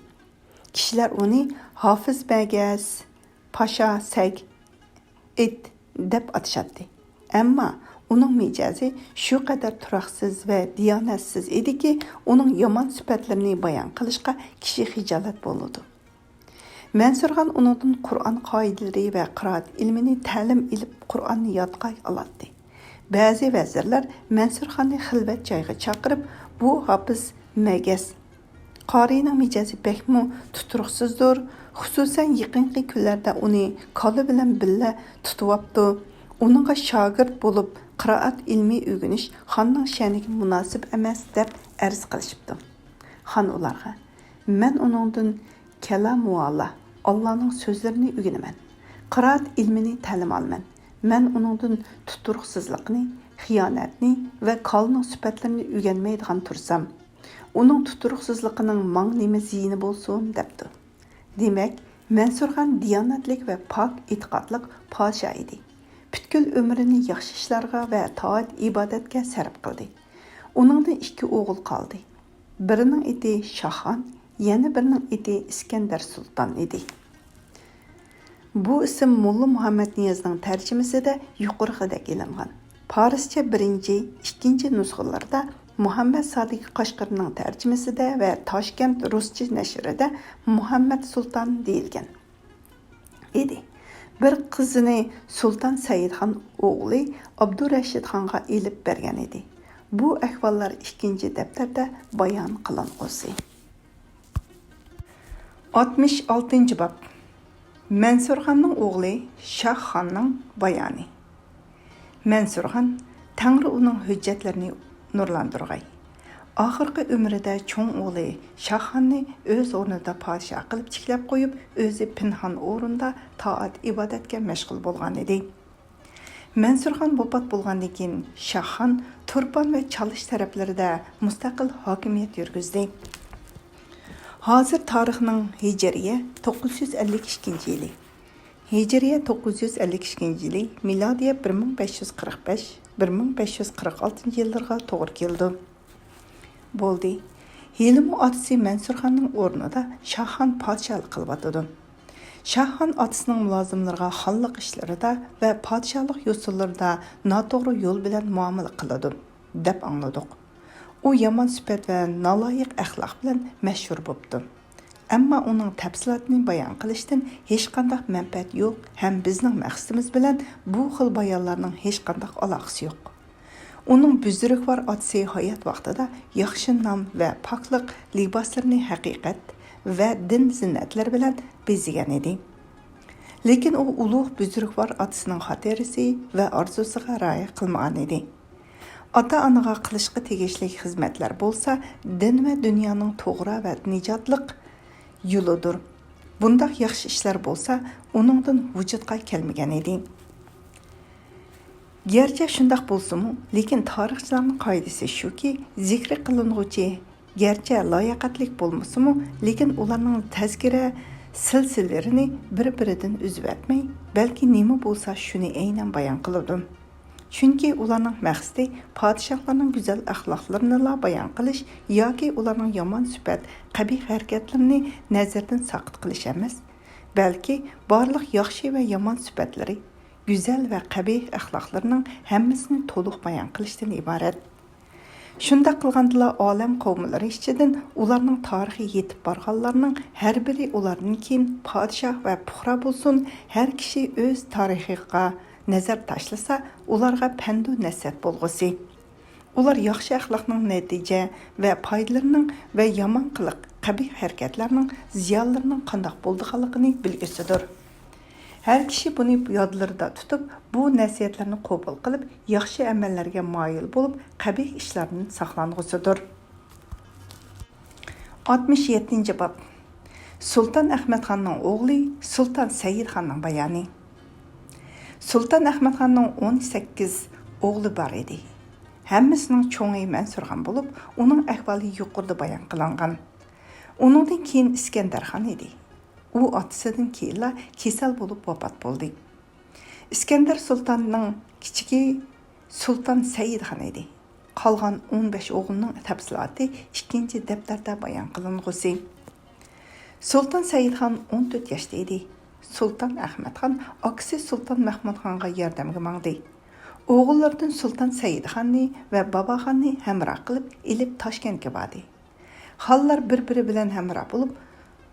كىشىلەر ئۇنى ھافىز مەگەس، پاشا سەگ، ئىت دەپ ئاتىشاتتى. ئەمما ئۇنىڭ مىجەزى شۇ قەدەر تۇراقسىز ۋە دىيانەتسىز ئىدىكى، ئۇنىڭ يامان سۈپەتلىرىنى بايان قىلىشقا كىشى خىجالەت بولىدۇ. مەنسۇرخان ئۇنىڭدىن قۇرئان قائىدىلىرى ۋە قىرائەت ئىلمىنى تەلىم ئېلىپ، قۇرئاننى يادقا ئالاتتى. بەزى ۋەزىرلەر مەنسۇرخاننى خىلۋەت جايغا چاقىرىپ، بۇ ھاپىز مەگەس قارىينىڭ مىجەزى بەكمۇ تۇتۇرۇقسىزدۇر، خۇسۇسەن يېقىنقى كۈنلەردە ئۇنى كالا بىلەن بىللە تۇتۇۋاپتۇ. ئۇنىڭغا شاگىرت بولۇپ قىرائەت ئىلمى ئۆگىنىش خاننىڭ شەنىگە مۇناسىپ ئەمەس، دەپ ئەرز قىلىشىپتۇ. خان ئۇلارغا، مەن ئۇنىڭدىن كەلامۇئاللا، ئاللانىڭ سۆزلىرىنى ئۆگىنىمەن. قىرائەت ئىلمىنى تەلىم ئالىمەن. مەن ئۇنىڭدىن تۇتۇرۇقسىزلىقنى، خىيانەتنى ۋە كالىنىڭ سۈپەتلىرىنى ئۆگەنمەيدىغان تۇرسام، ئۇنىڭ تۇتۇرۇقسىزلىقىنىڭ ماڭا نېمە زىيىنى بولسۇن؟ دەپتۇ. دېمەك، مەنسۇرخان دىيانەتلىك ۋە پاك ئېتىقادلىق پادىشاھ ئىدى. پۈتكۈل ئۆمرىنى ياخشى ئىشلارغا ۋە تائەت-ئىبادەتكە سەرپ قىلدى. ئۇنىڭدىن ئىككى ئوغۇل قالدى. بىرىنىڭ ئېتى شاھخان، يەنە بىرىنىڭ ئېتى ئىسكەندەر سۇلتان ئىدى. بۇ ئىسىم موللا مۇھەممەد نىيازنىڭ تەرجىمىسىدە يۇقىرىقىدەك ئېلىنغان. پارسچە بىرىنچى، ئىككىنچى نۇسخىلاردا مۇھەممەد سادىق قەشقىرىنىڭ تەرجىمىسىدە ۋە تاشكەنت رۇسچە نەشرىدە مۇھەممەد سۇلتان دېيىلگەن ئىدى. بىر قىزىنى سۇلتان سەئىدخان ئوغلى ئابدۇرەشىدخانغا ئېلىپ بەرگەن ئىدى. بۇ ئەھۋاللار ئىككىنچى دەپتەردە بايان قىلىنغۇسى. ئاتمىش ئالتىنچى باب. مەنسۇرخاننىڭ ئوغلى شاھخاننىڭ بايانى. مەنسۇرخان، تەڭرى ئۇنىڭ ھۆججەتلىرىنى نۇرلاندۇرغاي، ئاخىرقى ئۆمرىدە چوڭ ئوغلى شاھخاننى ئۆز ئورنىدا پادىشاھ قىلىپ چىكلەپ قويۇپ، ئۆزى پىنھان ئورۇندا تائەت-ئىبادەتكە مەشغۇل بولغانىدى. مەنسۇرخان ۋاپات بولغاندىن كېيىن، شاھخان تۇرپان ۋە چالىش تەرەپلىرىدە مۇستەقىل ھاكىمىيەت يۈرگۈزدى. ھازىر تارىخنىڭ ھىجرىيە توققۇز يۈز ئەللىك ئىككىنچى يىلى، ھىجرىيە توققۇز يۈز ئەللىك ئىككىنچى يىلى، مىلادىيە بىر مىڭ بەش يۈز قىرىق بەش، بىر مىڭ بەش يۈز قىرىق ئالتىنچى يىللىرىغا توغرا كېلىدۇ. بولدى. ھېلىمۇ ئاتىسى مەنسۇرخاننىڭ ئورنىدا شاھخان پادىشاھلىق قىلىۋاتىدۇ. شاھخان ئاتىسىنىڭ مۇلازىملىرىغا خانلىق ئىشلىرىدا ۋە پادىشاھلىق يوسۇنلىرىدا ناتوغرا يول بىلەن مۇئامىلە قىلىدۇ، دەپ ئاڭلىدۇق. ئۇ يامان سۈپەت ۋە نالايىق ئەخلاق بىلەن مەشھۇر بوپتۇ. ئەمما ئۇنىڭ تەپسىلاتىنى بايان قىلىشتىن ھېچقانداق مەنپەئەت يوق ھەم بىزنىڭ مەقسىتىمىز بىلەن بۇ خىل بايانلارنىڭ ھېچقانداق ئالاقىسى يوق. ئۇنىڭ بۈزرۈكۋار ئاتىسى ھايات ۋاقتىدا ياخشى نام ۋە پاكلىق لىباسلىرىنى ھەقىقەت ۋە دىن زىننەتلىرى بىلەن بېزىگەن ئىدى. لېكىن ئۇ ئۇلۇغ بۈزرۈكۋار ئاتىسىنىڭ خاتىرىسى ۋە ئارزۇسىغا رىئايە قىلمىغان ئىدى. ئاتا-ئانىغا قىلىشقا تېگىشلىك خىزمەتلەر بولسا دىن ۋە دۇنيانىڭ توغرا ۋە نىجاتلىق يولىدۇر. بۇنداق ياخشى ئىشلار بولسا ئۇنىڭدىن ۋۇجۇدقا كەلمىگەن ئىدى. گەرچە شۇنداق بولسىمۇ، لېكىن تارىخچىلارنىڭ قائىدىسى شۇكى، زىكرى قىلىنغۇچى گەرچە لاياقەتلىك بولمىسىمۇ، لېكىن ئۇلارنىڭ تەزكىرە سىلسىلىلىرىنى بىر-بىرىدىن ئۈزۈۋەتمەي، بەلكى نېمە بولسا شۇنى ئەينەن بايان قىلىدۇ. چۈنكى ئۇلارنىڭ مەقسىتى پادىشاھلارنىڭ گۈزەل ئەخلاقلىرىنىلا بايان قىلىش ياكى ئۇلارنىڭ يامان سۈپەت، قەبىھ ھەرىكەتلىرىنى نەزەردىن ساقىت قىلىش ئەمەس، بەلكى بارلىق ياخشى ۋە يامان سۈپەتلىرى، گۈزەل ۋە قەبىھ ئەخلاقلىرىنىڭ ھەممىسىنى تولۇق بايان قىلىشتىن ئىبارەت. شۇنداق قىلغاندىلا ئالەم قوۋمىلىرى ئىچىدىن ئۇلارنىڭ تارىخى يېتىپ بارغانلارنىڭ ھەر بىرى ئۇلاردىن كېيىن پادىشاھ ۋە پۇقرا بولسۇن، ھەر كىشى ئۆز تارىخىغا نەزەر تاشلىسا، ئۇلارغا پەندۇ نەسىھەت بولغۇسى. ئۇلار ياخشى ئەخلاقنىڭ نەتىجە ۋە پايدىلىرىنىڭ ۋە يامان قىلىق، قەبىھ ھەرىكەتلەرنىڭ زىيانلىرىنىڭ قانداق بولىدىغانلىقىنى بىلگۈسىدۇر. ھەر كىشى بۇنى يادلىرىدا تۇتۇپ، بۇ نەسىھەتلەرنى قوبۇل قىلىپ، ياخشى ئەمەللەرگە مايىل بولۇپ، قەبىھ ئىشلاردىن ساقلانغۇسىدۇر. ئاتمىش يەتتىنچى باب. سۇلتان ئەخمەتخاننىڭ ئوغلى سۇلتان سەئىدخاننىڭ بايانى. سۇلتان ئەخمەتخاننىڭ ئون سەككىز ئوغلى بار ئىدى. ھەممىسىنىڭ چوڭى مەنسۇرخان بولۇپ، ئۇنىڭ ئەھۋالى يۇقىرىدا بايان قىلىنغان. ئۇنىڭدىن كېيىن ئىسكەندەرخان ئىدى. ئۇ ئاتىسىدىن كېيىنلا كېسەل بولۇپ ۋاپات بولدى. ئىسكەندەر سۇلتاننىڭ كىچىكى سۇلتان سەئىدخان ئىدى. قالغان ئون بەش ئوغلىنىڭ تەپسىلاتى ئىككىنچى دەپتەردە بايان قىلىنغۇسى. سۇلتان سەئىدخان ئون تۆت ياشتا ئىدى. سۇلتان ئەخمەتخان ئاكىسى سۇلتان مەخمۇتخانغا ياردەمگە ماڭدى. ئوغۇللىرىدىن سۇلتان سەئىدخاننى ۋە باباخاننى ھەمراھ قىلىپ ئېلىپ تاشكەنتكە باردى. خانلار بىر-بىرى بىلەن ھەمراھ بولۇپ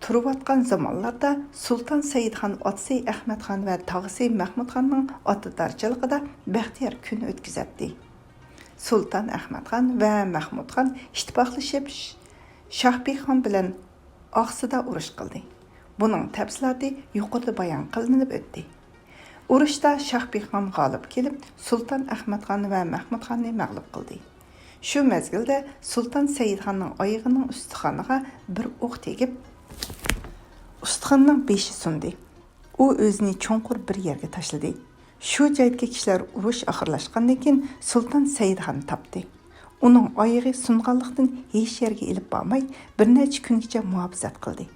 تۇرۇۋاتقان زامانلاردا سۇلتان سەئىدخان ئاتىسى ئەخمەتخان ۋە تاغىسى مەخمۇتخاننىڭ ئاتىدارچىلىقىدا بەختىيار كۈن ئۆتكۈزەتتى. سۇلتان ئەخمەتخان ۋە مەخمۇتخان ئىتتىپاقلىشىپ ش-، شاھبىخان بىلەن ئاقسىدا ئۇرۇش قىلدى. بۇنىڭ تەپسىلاتى يۇقىرىدا بايان قىلىنىپ ئۆتتى. ئۇرۇشتا شاھبىخان غالىب كېلىپ، سۇلتان ئەخمەتخان ۋە مەخمۇتخاننى مەغلۇپ قىلدى. شۇ مەزگىلدە سۇلتان سەئىدخاننىڭ ئايىغىنىڭ ئۇستىخانىغا بىر ئوق تېگىپ، ئۇستىخاننىڭ بېشى سۇندى. ئۇ ئۆزىنى چوڭقۇر بىر يەرگە تاشلىدى. شۇ جايدىكى كىشىلەر ئۇرۇش ئاخىرلاشقاندىن كېيىن سۇلتان سەئىدخاننى تاپتى. ئۇنىڭ ئايىغى سۇنغانلىقتىن، ھېچ يەرگە ئېلىپ بارماي، بىر نەچچە كۈنگىچە مۇھاپىزەت قىلدى.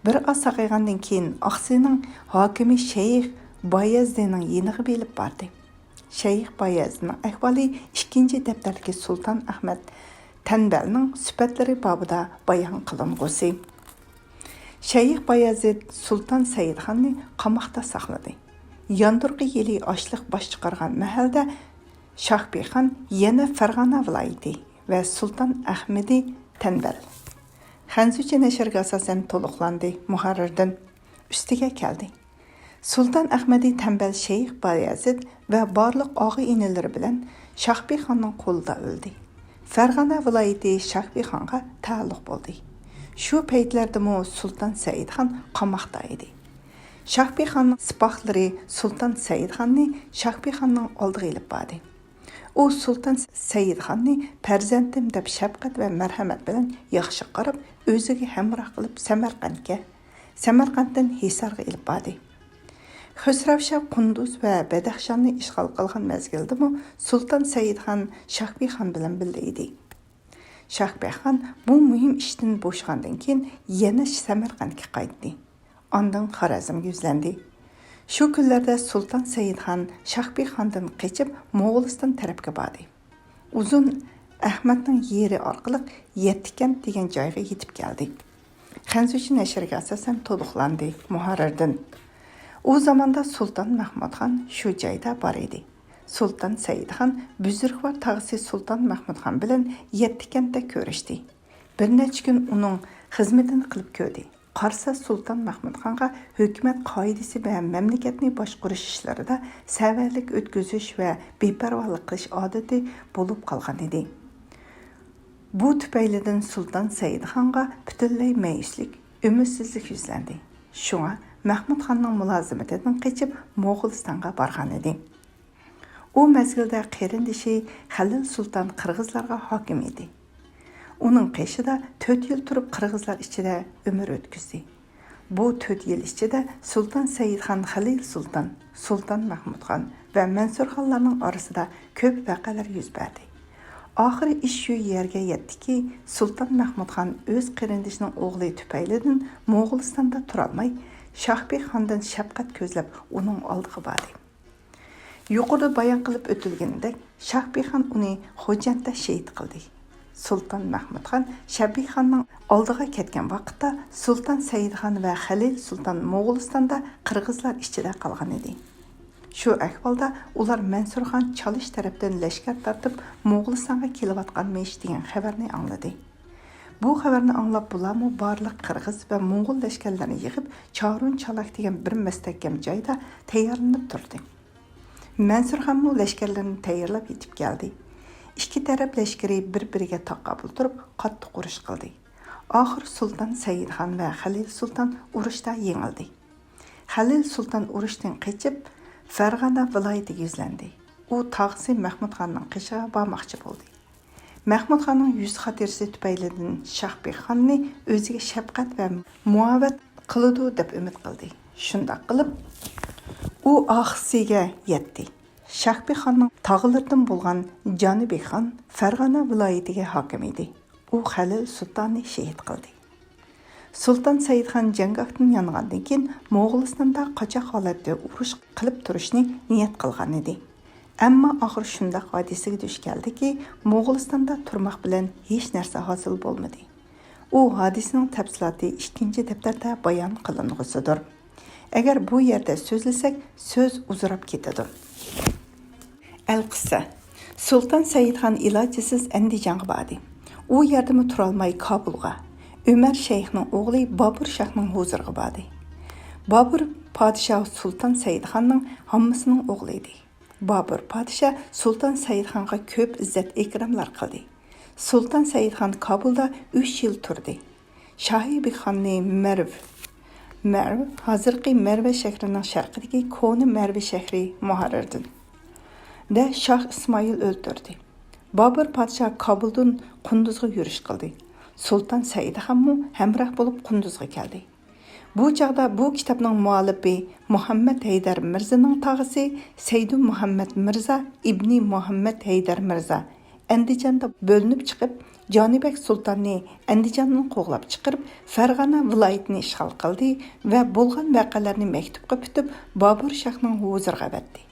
بىر ئاز ساقايغاندىن كېيىن، ئاقسىنىڭ ھاكىمى شەيخ بايەزدىنىڭ يېنىغا ئېلىپ باردى. شەيخ بايەزدىنىڭ ئەھۋالى ئىككىنچى دەپتەردىكى سۇلتان ئەخمەت تەنبەلنىڭ سۈپەتلىرى بابىدا بايان قىلىنغۇسى. شەيخ بايەزىد سۇلتان سەئىدخاننى قاماقتا ساقلىدى. ياندۇرغا يىلى ئاشلىق باش چىقارغان مەھەلدە شاھبىخان يەنە فەرغانە ۋىلايىتى ۋە سۇلتان ئەخمىدى تەنبەل. خەنزۇچە نەشرگە ئاساسەن تولۇقلاندى، مۇھەررىردىن ئۈستىگە كەلدى. سۇلتان ئەخمىدى تەنبەل شەيخ بايەزىد ۋە بارلىق ئاغا-ئىنىلىرى بىلەن شاھبىخاننىڭ قولىدا ئۆلدى. فەرغانە ۋىلايىتى شاھبىخانغا تەئەللۇق بولدى. شۇ پەيتلەردىمۇ سۇلتان سەئىدخان قاماقتا ئىدى. شاھبىخاننىڭ سىپاھلىرى سۇلتان سەئىدخاننى شاھبىخاننىڭ ئالدىغا ئېلىپ باردى. ئۇ سۇلتان سەئىدخاننى پەرزەنتىم دەپ شەپقەت ۋە مەرھەمەت بىلەن ياخشى قاراپ، ئۆزىگە ھەمراھ قىلىپ سەمەرقەنتكە، سەمەرقەنتتىن ھىسارغا ئېلىپ باردى. خۇسراۋشاھ قۇندۇز ۋە بەدەخشاننى ئىشغال قىلغان مەزگىلدىمۇ سۇلتان سەئىدخان شاھبىخان بىلەن بىللە ئىدى. شاھبىخان بۇ مۇھىم ئىشتىن بوشىغاندىن كېيىن يەنە سەمەرقەنتكە قايتتى. ئاندىن خارەزمگە يۈزلەندى. شۇ كۈنلەردە سۇلتان سەئىدخان شاھبىخاندىن قېچىپ موغۇلىستان تەرەپكە باردى. ئۇزۇن ئەخمەتنىڭ يېرى ئارقىلىق يەتتىكەنت دېگەن جايغا يېتىپ كەلدى. خەنزۇچە نەشرگە ئاساسەن تولۇقلاندى، مۇھەررىردىن. ئۇ زاماندا سۇلتان مەھمۇدخان شۇ جايدا بار ئىدى. سۇلتان سەئىدخان بۈزرۈكۋار تاغىسى سۇلتان مەھمۇدخان بىلەن يەتتىكەنتتە كۆرۈشتى. بىر نەچچە كۈن ئۇنىڭ خىزمىتىنى قىلىپ كۆردى. قارىسا، سۇلتان مەھمۇدخانغا ھۆكۈمەت قائىدىسى ۋە مەملىكەتنى باشقۇرۇش ئىشلىرىدا سەۋەنلىك ئۆتكۈزۈش ۋە بىپەرۋالىق قىلىش ئادىتى بولۇپ قالغان ئىدى. بۇ تۈپەيلىدىن سۇلتان سەئىدخانغا پۈتۈنلەي مەيۈسلۈك، ئۈمىدسىزلىك يۈزلەندى. شۇڭا مەھمۇدخاننىڭ مۇلازىمىتىدىن قېچىپ موغۇلىستانغا بارغان ئىدى. ئۇ مەزگىلدە قېرىندىشى خەلىل سۇلتان قىرغىزلارغا ھاكىم ئىدى. ئۇنىڭ قېشىدا تۆت يىل تۇرۇپ قىرغىزلار ئىچىدە ئۆمۈر ئۆتكۈزدى. بۇ تۆت يىل ئىچىدە سۇلتان سەئىدخان خەلىل سۇلتان، سۇلتان مەھمۇدخان ۋە مەنسۇرخانلارنىڭ ئارىسىدا كۆپ ۋەقەلەر يۈز بەردى. ئاخىرى ئىش شۇ يەرگە يەتتىكى، سۇلتان مەھمۇدخان ئۆز قېرىندىشىنىڭ ئوغلى تۈپەيلىدىن موغۇلىستاندا تۇرالماي، شاھبىخاندىن شەپقەت كۆزلەپ ئۇنىڭ ئالدىغا باردى. يۇقىرىدا بايان قىلىپ ئۆتۈلگىنىدەك، شاھبىخان ئۇنى خوجەنتتە شېھىت قىلدى. سۇلتان مەھمۇدخان شاھبىخاننىڭ ئالدىغا كەتكەن ۋاقىتتا، سۇلتان سەئىدخان ۋە خەلىل سۇلتان موغۇلىستاندا قىرغىزلار ئىچىدە قالغان ئىدى. شۇ ئەھۋالدا ئۇلار مەنسۇرخان چالىش تەرەپتىن لەشكەر تارتىپ، موغۇلىستانغا كېلىۋاتقانمىش دېگەن خەۋەرنى ئاڭلىدى. بۇ خەۋەرنى ئاڭلاپ، بۇلارمۇ بارلىق قىرغىز ۋە موڭغۇل لەشكەرلىرىنى يىغىپ، چارۇن چالاك دېگەن بىر مۇستەھكەم جايدا تەييارلىنىپ تۇردى. مەنسۇرخانمۇ لەشكەرلىرىنى تەييارلاپ يېتىپ كەلدى. ئىككى تەرەپ لەشكىرى بىر-بىرىگە تاقابىل تۇرۇپ، قاتتىق ئۇرۇش قىلدى. ئاخىرى سۇلتان سەئىدخان ۋە خەلىل سۇلتان ئۇرۇشتا يېڭىلدى. خەلىل سۇلتان ئۇرۇشتىن قېچىپ، فەرغانە ۋىلايىتىگە يۈزلەندى. ئۇ تاغىسى مەھمۇدخاننىڭ قېشىغا بارماقچى بولدى. مەھمۇدخاننىڭ يۈز خاتىرىسى تۈپەيلىدىن شاھبىخاننى ئۆزىگە شەپقەت ۋە مۇئاۋەت قىلىدۇ دەپ ئۈمىد قىلدى. شۇنداق قىلىپ، ئۇ ئاخىسىگە يەتتى. شاھبىخاننىڭ تاغىلىرىدىن بولغان جانىبىخان فەرغانە ۋىلايىتىگە ھاكىم ئىدى. ئۇ خەلىل سۇلتاننى شېھىت قىلدى. سۇلتان سەئىدخان جەڭگاھتىن يانغاندىن كېيىن، موغۇلىستاندا قاچاق ھالەتتە ئۇرۇش قىلىپ تۇرۇشنى نىيەت قىلغان ئىدى. ئەمما ئاخىرى شۇنداق ھادىسىگە دۇچ كەلدىكى، موغۇلىستاندا تۇرماق بىلەن ھېچ نەرسە ھاسىل بولمىدى. ئۇ ھادىسىنىڭ تەپسىلاتى ئىككىنچى دەپتەردە بايان قىلىنغۇسىدۇر. ئەگەر بۇ يەردە سۆزلىسەك، سۆز ئۇزىراپ كېتىدۇ. ئەلقىسسە، سۇلتان سەئىدخان ئىلاجىسىز ئەندىجانغا باردى. ئۇ يەردىمۇ تۇرالماي كابۇلغا، ئۆمەر شەيخنىڭ ئوغلى بابۇر شاھنىڭ ھۇزۇرىغا باردى. بابۇر پادىشاھ سۇلتان سەئىدخاننىڭ ھاممىسىنىڭ ئوغلى ئىدى. بابۇر پادىشاھ سۇلتان سەئىدخانغا كۆپ ئىززەت-ئىكراملار قىلدى. سۇلتان سەئىدخان كابۇلدا ئۈچ يىل تۇردى. شاھىبىخاننى مەرۋ، مەرۋ، ھازىرقى مەرۋە شەھىرىنىڭ شەرقىدىكى كونا مەرۋە شەھىرى مۇھەررىردىن، دە شاھ ئىسمائىل ئۆلتۈردى. بابۇر پادىشاھ كابۇلدىن قۇندۇزغا يۈرۈش قىلدى. سۇلتان سەئىدخانمۇ ھەمراھ بولۇپ قۇندۇزغا كەلدى. بۇ چاغدا بۇ كىتابنىڭ مۇئەللىپى مۇھەممەد ھەيدەر مىرزىنىڭ تاغىسى سەيدۇ مۇھەممەد مىرزا ئىبنى مۇھەممەد ھەيدەر مىرزا ئەندىجاندا بۆلۈنۈپ چىقىپ، جانىبەگ سۇلتاننى ئەندىجاندىن قوغلاپ چىقىرىپ، فەرغانە ۋىلايىتىنى ئىشغال قىلدى ۋە بولغان ۋەقەلەرنى مەكتۇپقا پۈتۈپ، بابۇر شاھنىڭ ھۇزۇرىغا ئەۋەتتى.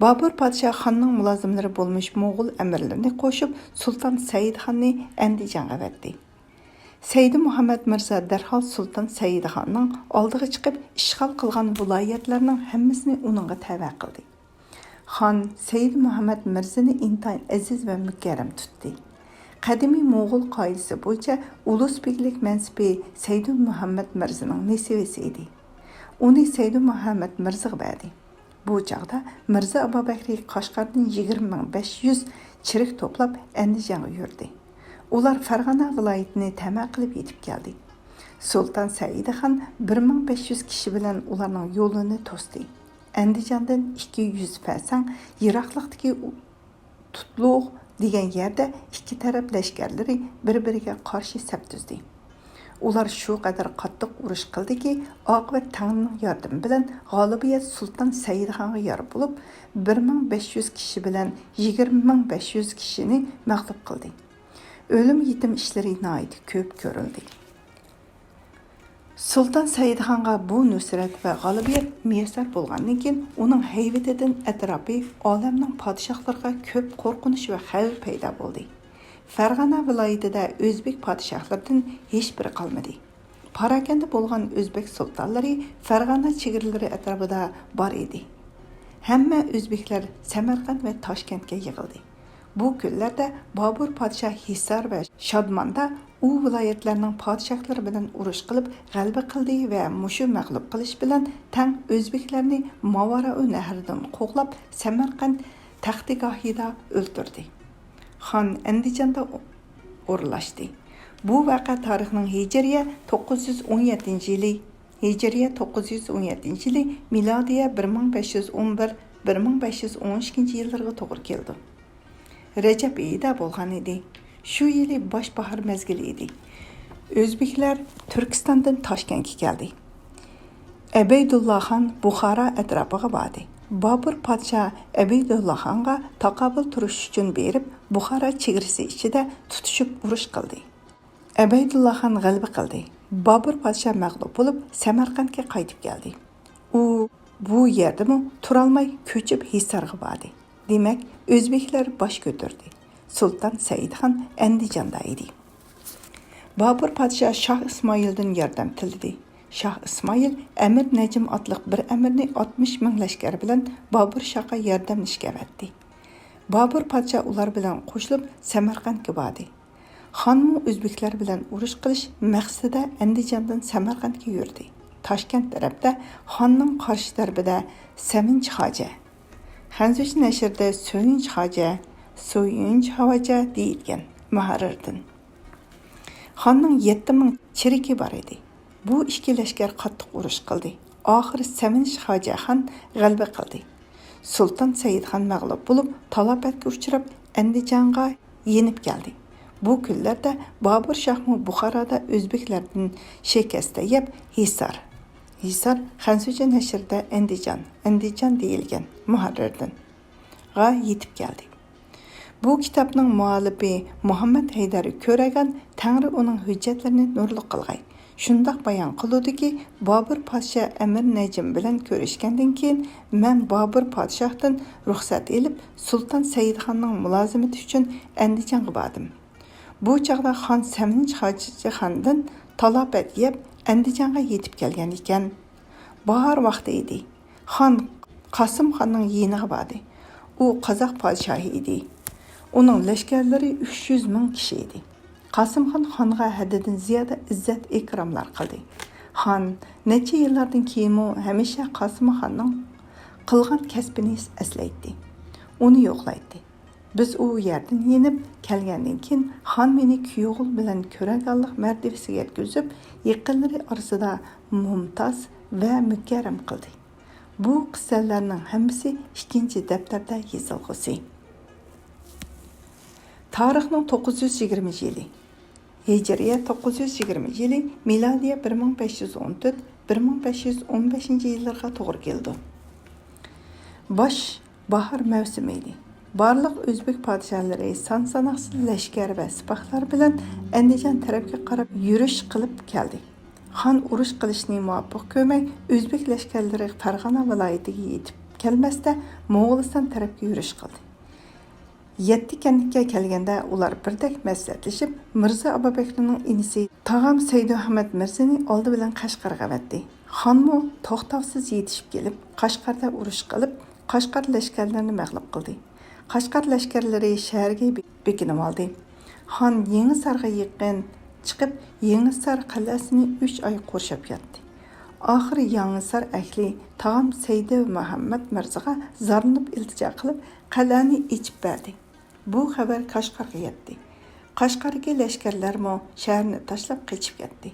بابۇر پادىشاھ خاننىڭ مۇلازىملىرى بولمىش موغۇل ئەمىرلىرىنى قوشۇپ، سۇلتان سەئىدخاننى ئەندىجانغا ئەۋەتتى. سەيدى مۇھەممەد مىرزا دەرھال سۇلتان سەئىدخاننىڭ ئالدىغا چىقىپ، ئىشغال قىلغان ۋىلايەتلەرنىڭ ھەممىسىنى ئۇنىڭغا تەۋە قىلدى. خان سەيدى مۇھەممەد مىرزىنى ئىنتايىن ئەزىز ۋە مۇكەررەم تۇتتى. قەدىمىي موغۇل قائىدىسى بويىچە ئۇلۇس بېگلىك مەنسىپى سەيدى مۇھەممەد مىرزىنىڭ نېسىۋىسى ئىدى. ئۇنى سەيدى مۇھەممەد مىرزىغا بەردى. بۇ چاغدا مىرزا ئابابەكرى قەشقەردىن يىگىرمە مىڭ بەش يۈز چىرىك توپلاپ ئەندىجانغا يۈردى. ئۇلار فەرغانە ۋىلايىتىنى تەمە قىلىپ يېتىپ كەلدى. سۇلتان سەئىدخان بىر مىڭ بەش يۈز كىشى بىلەن ئۇلارنىڭ يولىنى توستى. ئەندىجاندىن ئىككى يۈز پەسەڭ يىراقلىقتىكى تۇتلۇغ دېگەن يەردە ئىككى تەرەپ لەشكەرلىرى بىر-بىرىگە قارشى سەپ تۈزدى. ئۇلار شۇ قەدەر قاتتىق ئۇرۇش قىلدىكى، ئاقىۋەت تەڭرىنىڭ ياردىمى بىلەن غالىبىيەت سۇلتان سەئىدخانغا يار بولۇپ، بىر مىڭ بەش يۈز كىشى بىلەن يىگىرمە مىڭ بەش يۈز كىشىنى مەغلۇپ قىلدى. ئۆلۈم-يېتىم ئىشلىرى ناھايىتى كۆپ كۆرۈلدى. سۇلتان سەئىدخانغا بۇ نۇسرەت ۋە غالىبىيەت مۇيەسسەر بولغاندىن كېيىن، ئۇنىڭ ھەيۋىتىدىن ئەتراپى ئالەمنىڭ پادىشاھلىرىغا كۆپ قورقۇنچ ۋە خەۋپ پەيدا بولدى. فەرغانە ۋىلايىتىدە ئۆزبېك پادىشاھلىرىدىن ھېچبىرى قالمىدى. پاراكەندە بولغان ئۆزبېك سۇلتانلىرى فەرغانە چېگرىلىرى ئەتراپىدا بار ئىدى. ھەممە ئۆزبېكلەر سەمەرقەنت ۋە تاشكەنتكە يىغىلدى. بۇ كۈنلەردە بابۇر پادىشاھ ھىسار ۋە شادماندا ئۇ ۋىلايەتلەرنىڭ پادىشاھلىرى بىلەن ئۇرۇش قىلىپ غەلىبە قىلدى ۋە مۇشۇ مەغلۇپ قىلىش بىلەن تەڭ ئۆزبېكلەرنى ماۋارائۇ نەھرىدىن قوغلاپ، سەمەرقەنت تەختىگاھىدا ئۆلتۈردى. خان ئەندىجاندا ئورۇنلاشتى. بۇ ۋەقە تارىخنىڭ ھىجرىيە توققۇز يۈز ئون يەتتىنچى يىلى، ھىجرىيە توققۇز يۈز ئون يەتتىنچى يىلى، مىلادىيە بىر مىڭ بەش يۈز ئون بىر، بىر مىڭ بەش يۈز ئون ئىككىنچى يىللىرىغا توغرا كېلىدۇ. رەجەب ئېيىدا بولغان ئىدى. شۇ يىلى باش باھار مەزگىلى ئىدى. ئۆزبېكلەر تۈركىستاندىن تاشكەنتكە كەلدى. ئەبەيدۇللا خان بۇخارا ئەتراپىغا باردى. بابۇر پادىشاھ ئەبەيدۇللا خانغا تاقابىل تۇرۇش ئۈچۈن بېرىپ، بۇخارا چېگرىسى ئىچىدە تۇتۇشۇپ ئۇرۇش قىلدى. ئەبەيدۇللا خان غەلىبە قىلدى. بابۇر پادىشاھ مەغلۇپ بولۇپ، سەمەرقەنتكە قايتىپ كەلدى. ئۇ بۇ يەردىمۇ تۇرالماي كۆچۈپ ھىسارغا باردى. دېمەك، ئۆزبېكلەر باش كۆتۈردى. سۇلتان سەئىدخان ئەندىجاندا ئىدى. بابۇر پادىشاھ شاھ ئىسمائىلدىن ياردەم تىلىدى. شاھ ئىسمائىل ئەمىر نەجىم ئاتلىق بىر ئەمىرنى ئاتمىش مىڭ لەشكەر بىلەن بابۇر شاھقا ياردەملىشىشكە ئەۋەتتى. بابۇر پادىشاھ ئۇلار بىلەن قوشۇلۇپ سەمەرقەنتكە باردى. خانمۇ ئۆزبېكلەر بىلەن ئۇرۇش قىلىش مەقسىتىدە ئەندىجاندىن سەمەرقەنتكە يۈردى. تاشكەنت تەرەپتە خاننىڭ قارشى تەرىپىدە سەمىنچى خاجە، خەنزۇچە نەشرىدە سۆيۈنچ خاجە، سۆيۈنچ خاجە دېيىلگەن مۇھەررىردىن. خاننىڭ يەتتە مىڭ چېرىكى بار ئىدى. بۇ ئىككى لەشكەر قاتتىق ئۇرۇش قىلدى. ئاخىرى سەمىنچى خاجە خان غەلىبە قىلدى. سۇلتان سەئىدخان مەغلۇپ بولۇپ، تالاپەتكە ئۇچراپ، ئەندىجانغا يېنىپ كەلدى. بۇ كۈنلەردە بابۇر شاھمۇ بۇخارادا ئۆزبېكلەردىن شىكەستە يەپ، ھىسار، ھىسار خەنزۇچە نەشرىدە ئەندىجان، ئەندىجان دېيىلگەن مۇھەررىردىن، غا يېتىپ كەلدى. بۇ كىتابنىڭ مۇئەللىپى مۇھەممەد ھەيدەر كۆرەگان، تەڭرى ئۇنىڭ ھۆججەتلىرىنى نۇرلۇق قىلغاي، شۇنداق بايان قىلىدۇكى، بابۇر پادىشاھ ئەمىر نەجىم بىلەن كۆرۈشكەندىن كېيىن، مەن بابۇر پادىشاھتىن رۇخسەت ئېلىپ، سۇلتان سەئىدخاننىڭ مۇلازىمىتى ئۈچۈن ئەندىجانغا باردىم. بۇ چاغدا خان سەمىنچى خاجىخاندىن تالاپەت يەپ، ئەندىجانغا يېتىپ كەلگەن ئىكەن. باھار ۋاقتى ئىدى. خان قاسىمخاننىڭ يېنىغا باردى. ئۇ قازاق پادىشاھى ئىدى. ئۇنىڭ لەشكەرلىرى ئۈچ يۈز مىڭ كىشى ئىدى. قاسىمخان خانغا ھەددىدىن زىيادە ئىززەت-ئىكراملار قىلدى. خان نەچچە يىللاردىن كېيىنمۇ ھەمىشە قاسىمخاننىڭ قىلغان كەسپىنى ئەسلەيتتى. ئۇنى يوقلايتتى. بىز ئۇ يەردىن يېنىپ كەلگەندىن كېيىن، خان مېنى كۈيئوغۇل بىلەن كۆرەگانلىق مەرتىۋىسىگە يەتكۈزۈپ، يېقىنلىرى ئارىسىدا مۇمتاز ۋە مۇكەررەم قىلدى. بۇ قىسسەلەرنىڭ ھەممىسى ئىككىنچى دەپتەردە يېزىلغۇسى. تارىخنىڭ توققۇز يۈز يىگىرمە يىلى، ھىجرىيە توققۇز يۈز يىگىرمە يىلى، مىلادىيە بىر مىڭ بەش يۈز ئون تۆت، بىر مىڭ بەش يۈز ئون بەشىنچى يىللىرىغا توغرا كېلىدۇ. باش باھار مەۋسۇمى ئىدى. بارلىق ئۆزبېك پادىشاھلىرى سان-ساناقسىز لەشكەر ۋە سىپاھلار بىلەن ئەندىجان تەرەپكە قاراپ يۈرۈش قىلىپ كەلدى. خان ئۇرۇش قىلىشنى مۇۋاپىق كۆرمەي، ئۆزبېك لەشكەرلىرى فەرغانە ۋىلايىتىگە يېتىپ كەلمەستە، موغۇلىستان تەرەپكە يۈرۈش قىلدى. يەتتە كەنتكە كەلگەندە، ئۇلار بىردەك مەسلىھەتلىشىپ، مىرزا ئابابەكرىنىڭ ئىنىسى تاغام سەيدۇئەھمەد مىرزىنى ئالدى بىلەن قەشقەرگە ئەۋەتتى. خانمۇ توختاۋسىز يېتىشىپ كېلىپ، قەشقەردە ئۇرۇش قىلىپ، قەشقەر لەشكەرلىرىنى مەغلۇپ قىلدى. قەشقەر لەشكەرلىرى شەھەرگە بېكىنىۋالدى. خان يېڭىسارغا يېقىن چىقىپ، يېڭىسار قەلئەسىنى ئۈچ ئاي قورشاپ ياتتى. ئاخىرى يېڭىسار ئەھلى تاغام سەيدۇ مۇھەممەد مىرزىغا زارلىنىپ ئىلتىجا قىلىپ، قەلئەنى ئېچىپ بەردى. بۇ خەۋەر قەشقەرگە يەتتى. قەشقەردىكى لەشكەرلەرمۇ شەھەرنى تاشلاپ قېچىپ كەتتى.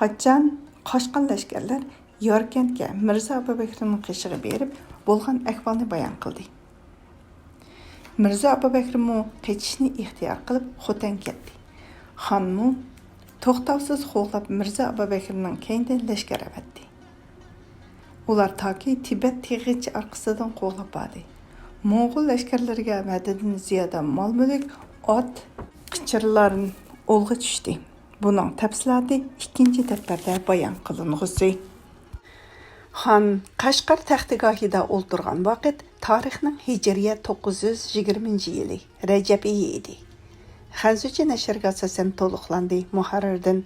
قاچان قاچقان لەشكەرلەر ياركەنتكە، مىرزا ئابۇبەكرىنىڭ قېشىغا بېرىپ، بولغان ئەھۋالنى بايان قىلدى. مىرزا ئابۇبەكرىمۇ قېچىشنى ئىختىيار قىلىپ، خوتەنگە كەتتى. خانمۇ توختاۋسىز قوغلاپ، مىرزا ئابۇبەكرىنىڭ كەينىدىن لەشكەر ئەۋەتتى. ئۇلار تاكى تىبەت تېغىغىچە ئارقىسىدىن قوغلاپ باردى. موڭغۇل لەشكەرلىرىگە ۋەدىدىن زىيادە مال-مۈلۈك، ئات، قېچىرلار ئولغا چۈشتى. بۇنىڭ تەپسىلاتى ئىككىنچى دەپتەردە بايان قىلىنغۇسى. خان قەشقەر تەختىگاھىدا ئولتۇرغان ۋاقىت تارىخنىڭ ھىجرىيە توققۇز يۈز يىگىرمىنچى يىلى، رەجەب ئېيى ئىدى. خەنزۇچە نەشرگە ئاساسەن تولۇقلاندى، مۇھەررىردىن.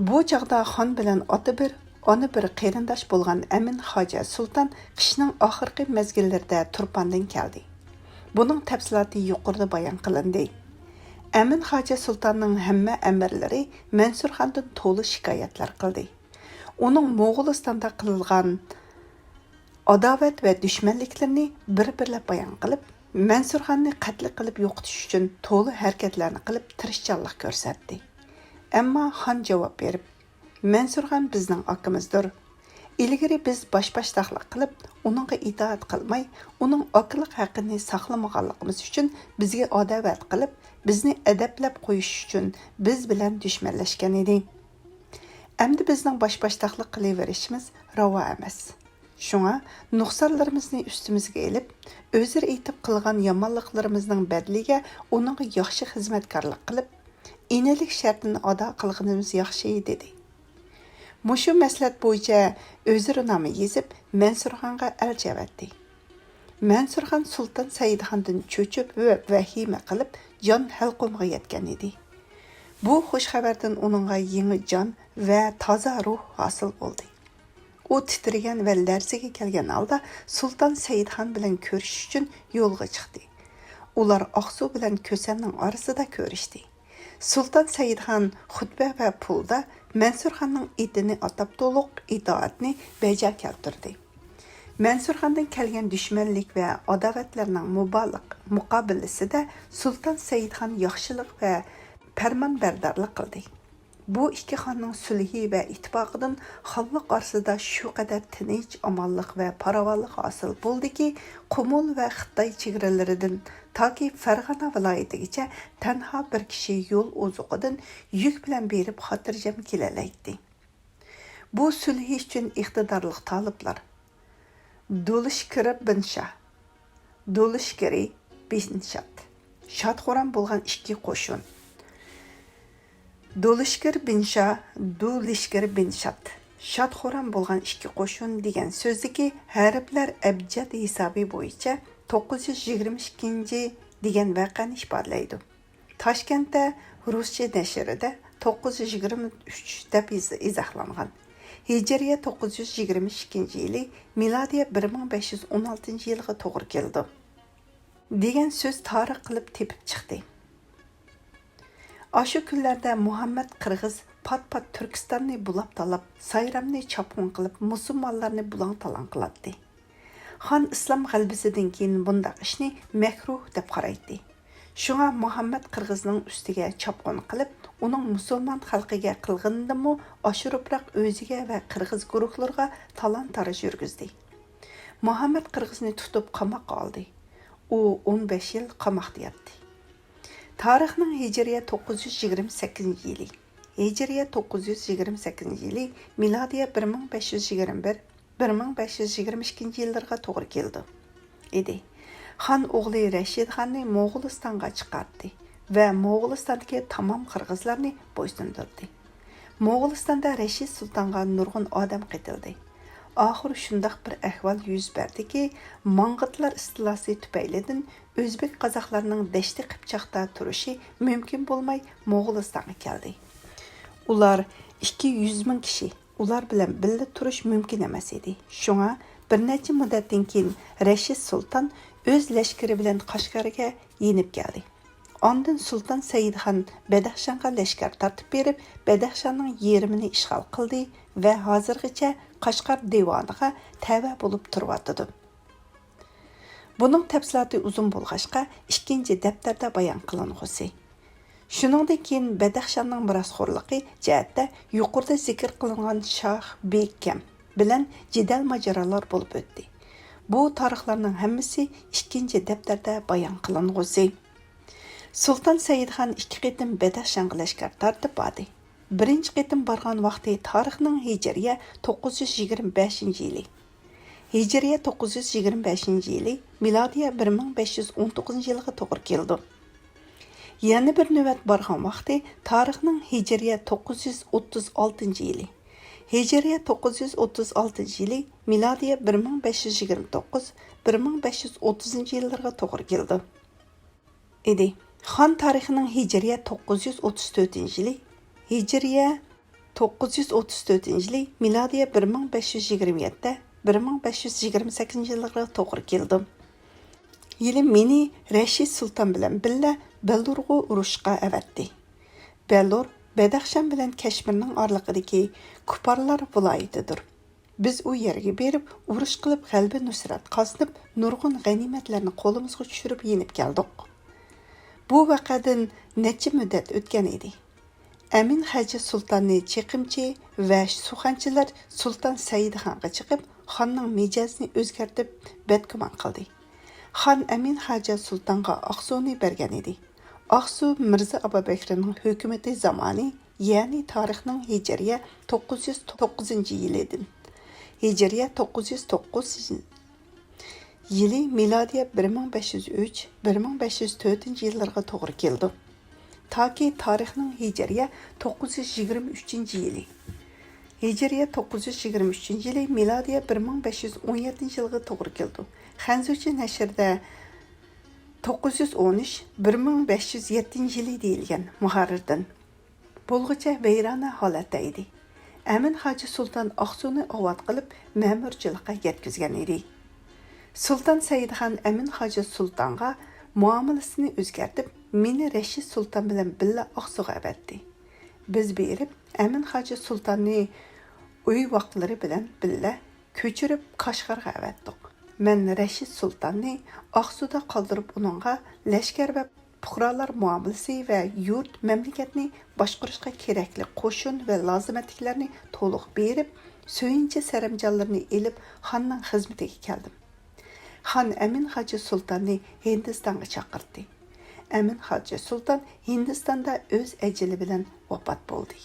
بۇ چاغدا خان بىلەن ئاتا بىر، ئانا بىر قېرىنداش بولغان ئەمىن خاجە سۇلتان قىشنىڭ ئاخىرقى مەزگىللىرىدە تۇرپاندىن كەلدى. بۇنىڭ تەپسىلاتى يۇقىرىدا بايان قىلىندى. ئەمىن خاجە سۇلتاننىڭ ھەممە ئەمىرلىرى مەنسۇرخاندىن تولا شىكايەتلەر قىلدى. ئۇنىڭ موغۇلىستاندا قىلغان ئاداۋەت ۋە دۈشمەنلىكلىرىنى بىر-بىرلەپ بايان قىلىپ، مەنسۇرخاننى قەتل قىلىپ يوقىتىش ئۈچۈن تولا ھەرىكەتلەرنى قىلىپ تىرىشچانلىق كۆرسەتتى. ئەمما خان جاۋاب بېرىپ، مەنسۇرخان بىزنىڭ ئاكىمىزدۇر. ئىلگىرى بىز باش-باشتاقلىق قىلىپ، ئۇنىڭغا ئىتائەت قىلماي، ئۇنىڭ ئاكىلىق ھەققىنى ساقلىمىغانلىقىمىز ئۈچۈن بىزگە ئاداۋەت قىلىپ، بىزنى ئەدەپلەپ قويۇش ئۈچۈن بىز بىلەن دۈشمەنلەشكەن ئىدى. ئەمدى بىزنىڭ باش-باشتاقلىق قىلىۋېرىشىمىز راۋا ئەمەس. شۇڭا نۇقسانلىرىمىزنى ئۈستىمىزگە ئېلىپ، ئۆزرە ئېيتىپ قىلغان يامانلىقلىرىمىزنىڭ بەدىلىگە ئۇنىڭغا ياخشى خىزمەتكارلىق قىلىپ، ئىنىلىك شەرتىنى ئادا قىلغىنىمىز ياخشى، دېدى. مۇشۇ مەسلىھەت بويىچە ئۆزرىنامە يېزىپ، مەنسۇرخانغا ئەلچى ئەۋەتتى. مەنسۇرخان سۇلتان سەئىدخاندىن چۆچۈپ ۋە ۋەھىمە قىلىپ، جان ھەلقۇمىغا يەتكەن ئىدى. بۇ خۇش خەۋەردىن ئۇنىڭغا يېڭى جان ۋە تازا روھ ھاسىل بولدى. ئۇ تىترىگەن ۋە لەرزىگە كەلگەن ھالدا سۇلتان سەئىدخان بىلەن كۆرۈشۈش ئۈچۈن يولغا چىقتى. ئۇلار ئاقسۇ بىلەن كۆسەننىڭ ئارىسىدا كۆرۈشتى. سۇلتان سەئىدخان خۇتبە ۋە پۇلدا مەنسۇرخاننىڭ ئېتىنى ئاتاپ تولۇق ئىتائەتنى بەجا كەلتۈردى. مەنسۇرخاندىن كەلگەن دۈشمەنلىك ۋە ئاداۋەتلەرنىڭ مۇبالىغە مۇقابىلىسىدە سۇلتان سەئىدخان ياخشىلىق ۋە پەرمانبەردارلىق قىلدى. بۇ ئىككى خاننىڭ سۈلھى ۋە ئىتتىپاقىدىن خانلىق ئارىسىدا شۇ قەدەر تىنچ، ئامانلىق ۋە پاراۋانلىق ھاسىل بولدىكى، قۇمۇل ۋە خىتاي چېگرىلىرىدىن تاكى فەرغانە ۋىلايىتىگىچە تەنھا بىر كىشى يول ئوزۇقىدىن يۈك بىلەن بېرىپ خاتىرجەم كېلەلەيتتى. بۇ سۈلھى ئۈچۈن ئىقتىدارلىق تالىپلار دولىشكىرى بىن شاھ، دولىشكىرى بىن شات، شاد-خۇرام بولغان ئىككى قوشۇن. دولىشكىر بىن شاھ، دولىشكىر بىن شات، شاد-خۇرام بولغان ئىككى قوشۇن دېگەن سۆزدىكى ھەرپلەر ئەبجەد ھېسابى بويىچە توققۇز يۈز يىگىرمە ئىككىنچى دېگەن ۋەقەنى ئىپادىلەيدۇ. تاشكەنتتە رۇسچە نەشرىدە توققۇز يۈز يىگىرمە ئۈچ دەپ ئىز-، ئىزاھلانغان. ھىجرىيە توققۇز يۈز يىگىرمە ئىككىنچى يىلى، مىلادىيە بىر مىڭ بەش يۈز ئون ئالتىنچى يىلغا توغرا كېلىدۇ. دېگەن سۆز تارىخ قىلىپ تېپىپ چىقتى. ئاشۇ كۈنلەردە مۇھەممەد قىرغىز پات-پات تۈركىستاننى بۇلاپ-تالاپ، سايرامنى چاپقۇن قىلىپ، مۇسۇلمانلارنى بۇلاڭ-تالاڭ قىلاتتى. خان ئىسلام غەلىبىسىدىن كېيىن بۇنداق ئىشنى مەكرۇھ دەپ قارايتتى. شۇڭا مۇھەممەد قىرغىزنىڭ ئۈستىگە چاپقۇن قىلىپ، ئۇنىڭ مۇسۇلمان خەلقىگە قىلغىنىدىنمۇ ئاشۇرۇپراق ئۆزىگە ۋە قىرغىز گۇرۇھلىرىغا تالان-تاراج يۈرگۈزدى. مۇھەممەد قىرغىزنى تۇتۇپ قاماققا ئالدى. ئۇ ئون بەش يىل قاماقتا ياتتى. تارىخنىڭ ھىجرىيە توققۇز يۈز يىگىرمە سەككىزىنچى يىلى، ھىجرىيە توققۇز يۈز يىگىرمە سەككىزىنچى يىلى، مىلادىيە بىر مىڭ بەش يۈز يىگىرمە بىر، بىر مىڭ بەش يۈز يىگىرمە ئىككىنچى يىللىرىغا توغرا كېلىدۇ، ئىدى. خان ئوغلى رەشىد خاننى موغۇلىستانغا چىقارتتى ۋە موغۇلىستاندىكى تامام قىرغىزلارنى بويسۇندۇردى. موغۇلىستاندا رەشىد سۇلتانغا نۇرغۇن ئادەم قېتىلدى. ئاخىرى شۇنداق بىر ئەھۋال يۈز بەردىكى، ماڭغىتلار ئىستىلاسى تۈپەيلىدىن ئۆزبېك قازاقلارنىڭ دەشتى قىپچاقتا تۇرۇشى مۇمكىن بولماي، موغۇلىستانغا كەلدى. ئۇلار ئىككى يۈز مىڭ كىشى، ئۇلار بىلەن بىللە تۇرۇش مۇمكىن ئەمەس ئىدى. شۇڭا بىر نەچچە مۇددەتتىن كېيىن رەشىد سۇلتان ئۆز لەشكىرى بىلەن قەشقەرگە يېنىپ كەلدى. ئاندىن سۇلتان سەئىدخان بەدەخشانغا لەشكەر تارتىپ بېرىپ، بەدەخشاننىڭ يېرىمىنى ئىشغال قىلدى ۋە ھازىرغىچە قەشقەر دىۋانىغا تەۋە بولۇپ تۇرۇۋاتىدۇ. بۇنىڭ تەپسىلاتى ئۇزۇن بولغاچقا، ئىككىنچى دەپتەردە بايان قىلىنغۇسى. شۇنىڭدىن كېيىن بەدەخشاننىڭ مىراسخورلۇقى جەھەتتە يۇقىرىدا زىكىر قىلىنغان شاھ، بېكەم بىلەن جېدەل ماجىرالار بولۇپ ئۆتتى. بۇ تارىخلارنىڭ ھەممىسى ئىككىنچى دەپتەردە بايان قىلىنغۇسى. سۇلتان سەئىدخان ئىككى قېتىم بەدەخشانغا لەشكەر تارتىپ باردى. بىرىنچى قېتىم بارغان ۋاقتى تارىخنىڭ ھىجرىيە توققۇز يۈز يىگىرمە بەشىنچى يىلى. ھىجرىيە توققۇز يۈز يىگىرمە بەشىنچى يىلى، مىلادىيە بىر مىڭ بەش يۈز ئون توققۇزىنچى يىلغا توغرا كېلىدۇ. يەنە بىر نۆۋەت بارغان ۋاقتى تارىخنىڭ ھىجرىيە توققۇز يۈز ئوتتۇز ئالتىنچى يىلى. ھىجرىيە توققۇز يۈز ئوتتۇز ئالتىنچى يىلى، مىلادىيە بىر مىڭ بەش يۈز يىگىرمە توققۇز، بىر مىڭ بەش يۈز ئوتتۇزىنچى يىللىرىغا توغرا كېلىدۇ. ئىدى. خان تارىخىنىڭ ھىجرىيە توققۇز يۈز ئوتتۇز تۆتىنچى يىلى، ھىجرىيە توققۇز يۈز ئوتتۇز تۆتىنچى يىلى، مىلادىيە بىر مىڭ بەش يۈز يىگىرمە يەتتە، بىر مىڭ بەش يۈز يىگىرمە سەككىزىنچى يىللىرىغا توغرا كېلىدۇ. يىلى مېنى رەشىد سۇلتان بىلەن بىللە بەلۇرغا ئۇرۇشقا ئەۋەتتى. بەلۇر بەدەخشان بىلەن كەشمىرنىڭ ئارىلىقىدىكى كۇپارلار ۋىلايىتىدۇر. بىز ئۇ يەرگە بېرىپ، ئۇرۇش قىلىپ، غەلىبە نۇسرەت قازىنىپ، نۇرغۇن غەنىيمەتلەرنى قولىمىزغا چۈشۈرۈپ يېنىپ كەلدۇق. بۇ ۋەقەدىن نەچچە مۇددەت ئۆتكەن ئىدى. ئەمىن خەجە سۇلتاننى چېقىمچى ۋە سۇخەنچىلەر سۇلتان سەئىدخانغا چىقىپ، خاننىڭ مىجەزىنى ئۆزگەرتىپ، بەدگۇمان قىلدى. خان ئەمىن خەجە سۇلتانغا ئاقسۇنى بەرگەن ئىدى. ئاقسۇ مىرزا ئابابەكرىنىڭ ھۆكۈمىتى زامانى، يەنى تارىخنىڭ ھىجرىيە توققۇز يۈز توققۇزىنچى يىلىدىن، ھىجرىيە توققۇز يۈز توققۇز يىلى، مىلادىيە بىر مىڭ بەش يۈز ئۈچ، بىر مىڭ بەش يۈز تۆتىنچى يىللىرىغا توغرا كېلىدۇ. تاكى تارىخنىڭ ھىجرىيە توققۇز يۈز يىگىرمە ئۈچىنچى يىلى، ھىجرىيە توققۇز يۈز يىگىرمە ئۈچىنچى يىلى، مىلادىيە بىر مىڭ بەش يۈز ئون يەتتىنچى يىلىغا توغرا كېلىدۇ. خەنزۇچە نەشرىدە توققۇز يۈز ئون ئۈچ، بىر مىڭ بەش يۈز يەتتىنچى يىلى دېيىلگەن مۇھەررىردىن. بولغۇچە ۋەيرانە ھالەتتە ئىدى. ئەمىن خاجى سۇلتان ئاقسۇنى ئاۋات قىلىپ، مەمۇرچىلىققا يەتكۈزگەن ئىدى. سۇلتان سەئىدخان ئەمىن خاجى سۇلتانغا مۇئامىلىسىنى ئۆزگەرتىپ، مېنى رەشىد سۇلتان بىلەن بىللە ئاقسۇغا ئەۋەتتى. بىز بېرىپ، ئەمىن خاجى سۇلتاننى ئۆي ۋاقلىرى بىلەن بىللە كۆچۈرۈپ، كاشغارغا ئەۋەتتۇق. مەن رەشىد سۇلتاننى ئاقسۇدا قالدۇرۇپ، ئۇنىڭغا لەشكەر ۋە پۇقرالار مۇئامىلىسى ۋە يۇرت، مەملىكەتنى باشقۇرۇشقا كېرەكلىك قوشۇن ۋە لازىمەتلىكلەرنى تولۇق بېرىپ، سۆيۈنچە سەرەمجانلىرىنى ئېلىپ، خاننىڭ خىزمىتىگە كەلدىم. خان ئەمىن خاجى سۇلتاننى ھىندىستانغا چاقىرتتى. ئەمىن خاجى سۇلتان ھىندىستاندا ئۆز ئەجىلى بىلەن ۋاپات بولدى.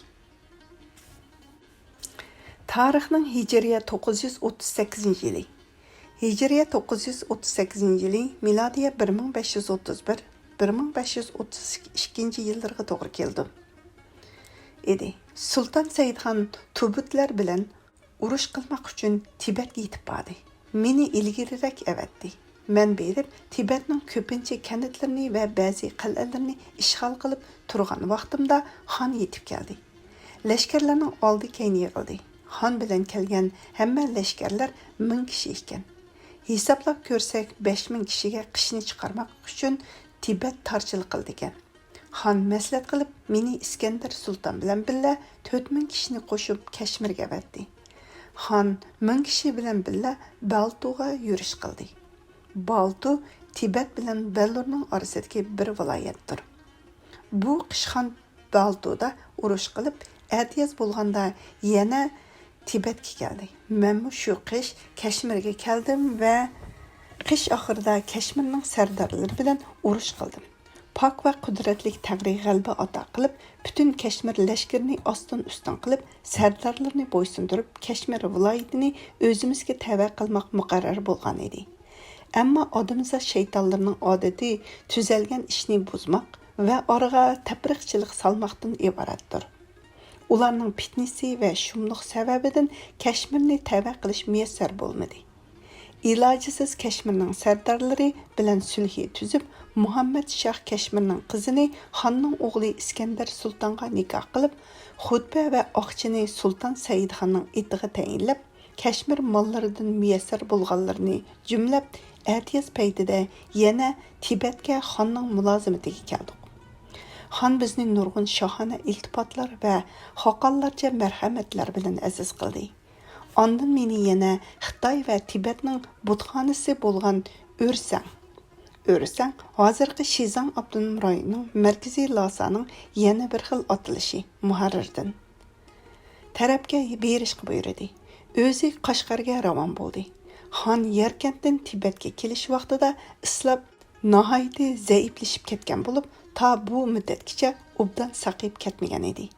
تارىخنىڭ ھىجرىيە توققۇز يۈز ئوتتۇز سەككىزىنچى يىلى. ھىجرىيە توققۇز يۈز ئوتتۇز سەككىزىنچى يىلى، مىلادىيە بىر مىڭ بەش يۈز ئوتتۇز بىر، بىر مىڭ بەش يۈز ئوتتۇز ئىككىنچى يىللىرىغا توغرا كېلىدۇ. ئىدى. سۇلتان سەئىدخان تۇبۇتلار بىلەن ئۇرۇش قىلماق ئۈچۈن تىبەتكە يېتىپ باردى. مېنى ئىلگىرىرەك ئەۋەتتى. مەن بېرىپ، تىبەتنىڭ كۆپىنچە كەنتلىرىنى ۋە بەزى قەلئەلىرىنى ئىشغال قىلىپ تۇرغان ۋاقتىمدا خان يېتىپ كەلدى. لەشكەرلەرنىڭ ئالدى كەينى يىغىلدى. خان بىلەن كەلگەن ھەممە لەشكەرلەر مىڭ كىشى ئىكەن. ھېسابلاپ كۆرسەك، بەش مىڭ كىشىگە قىشنى چىقارماق ئۈچۈن تىبەت تارچىلىق قىلىدىكەن. خان مەسلىھەت قىلىپ، مېنى ئىسكەندەر سۇلتان بىلەن بىللە تۆت مىڭ كىشىنى قوشۇپ، كەشمىرگە ئەۋەتتى. خان مىڭ كىشى بىلەن بىللە بالتۇغا يۈرۈش قىلدى. بالتۇ تىبەت بىلەن بەلۇرنىڭ ئارىسىدىكى بىر ۋىلايەتتۇر. بۇ قىش خان بالتۇدا ئۇرۇش قىلىپ، ئەتىياز بولغاندا يەنە تىبەتكە كەلدى. مەنمۇ شۇ قىش كەشمىرگە كەلدىم ۋە قىش ئاخىرىدا كەشمىرنىڭ سەردارلىرى بىلەن ئۇرۇش قىلدىم. پاك ۋە قۇدرەتلىك تەڭرى غەلىبە ئاتا قىلىپ، پۈتۈن كەشمىر لەشكىرىنى ئاستىن ئۈستۈن قىلىپ، سەردارلىرىنى بويسۇندۇرۇپ، كەشمىر ۋىلايىتىنى ئۆزىمىزگە تەۋە قىلماق مۇقەررەر بولغان ئىدى. ئەمما ئادەمزات شەيتانلىرىنىڭ ئادىتى تۈزەلگەن ئىشنى بۇزماق ۋە ئارىغا تەپرىقىچىلىك سالماقتىن ئىبارەتتۇر. ئۇلارنىڭ پىتنىسى ۋە شۇملۇق سەۋەبىدىن كەشمىرنى تەۋە قىلىش مۇيەسسەر بولمىدى. ئىلاجىسىز كەشمىرنىڭ سەردارلىرى بىلەن سۈلھى تۈزۈپ، مۇھەممەد شاھ كەشمىرنىڭ قىزىنى خاننىڭ ئوغلى ئىسكەندەر سۇلتانغا نىكاھ قىلىپ، خۇتبە ۋە ئاقچىنى سۇلتان سەئىدخاننىڭ ئېتىغا تەيىنلەپ، كەشمىر ماللىرىدىن مۇيەسسەر بولغانلىرىنى جۈملەپ، ئەتىياز پەيتىدە يەنە تىبەتكە خاننىڭ مۇلازىمىتىگە كەلدۇق. خان بىزنى نۇرغۇن شاھانە ئىلتىپاتلار ۋە خاقانلارچە مەرھەمەتلەر بىلەن ئەزىز قىلدى. ئاندىن مېنى يەنە خىتاي ۋە تىبەتنىڭ بۇتخانىسى بولغان ئۆرسەڭ. ئۆرسەڭ ھازىرقى شىزاڭ ئاپتونوم رايونىنىڭ مەركىزىي لاسانىڭ يەنە بىر خىل ئاتىلىشى، مۇھەررىردىن. تەرەپكە بېرىشقا بۇيرۇدى. ئۆزى قەشقەرگە راۋان بولدى. خان ياركەنتتىن تىبەتكە كېلىش ۋاقتىدا ئىسلاپ ناھايىتى زەئىپلىشىپ كەتكەن بولۇپ، تا بۇ مۇددەتكىچە ئوبدان ساقىيىپ كەتمىگەن ئىدى.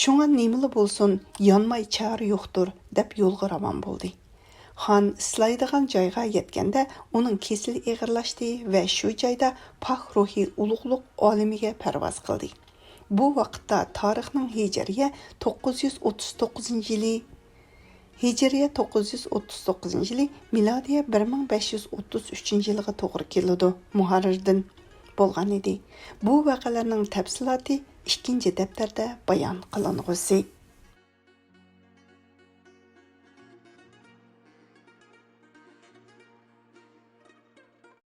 شۇڭا نېمىلا بولسۇن، يانماي چارە يوقتۇر، دەپ يولغا راۋان بولدى. خان ئىسلايدىغان جايغا يەتكەندە، ئۇنىڭ كېسىلى ئېغىرلاشتى ۋە شۇ جايدا پاك روھى ئۇلۇغلۇق ئالىمىگە پەرۋاز قىلدى. بۇ ۋاقىتتا تارىخنىڭ ھىجرىيە توققۇز يۈز ئوتتۇز توققۇزىنچى يىلى، ھىجرىيە توققۇز يۈز ئوتتۇز توققۇزىنچى يىلى، مىلادىيە بىر مىڭ بەش يۈز ئوتتۇز ئۈچىنچى يىلىغا توغرا كېلىدۇ، مۇھەررىردىن بولغان ئىدى. بۇ ۋەقەلەرنىڭ تەپسىلاتى ئىككىنچى دەپتەردە بايان قىلىنغۇسى.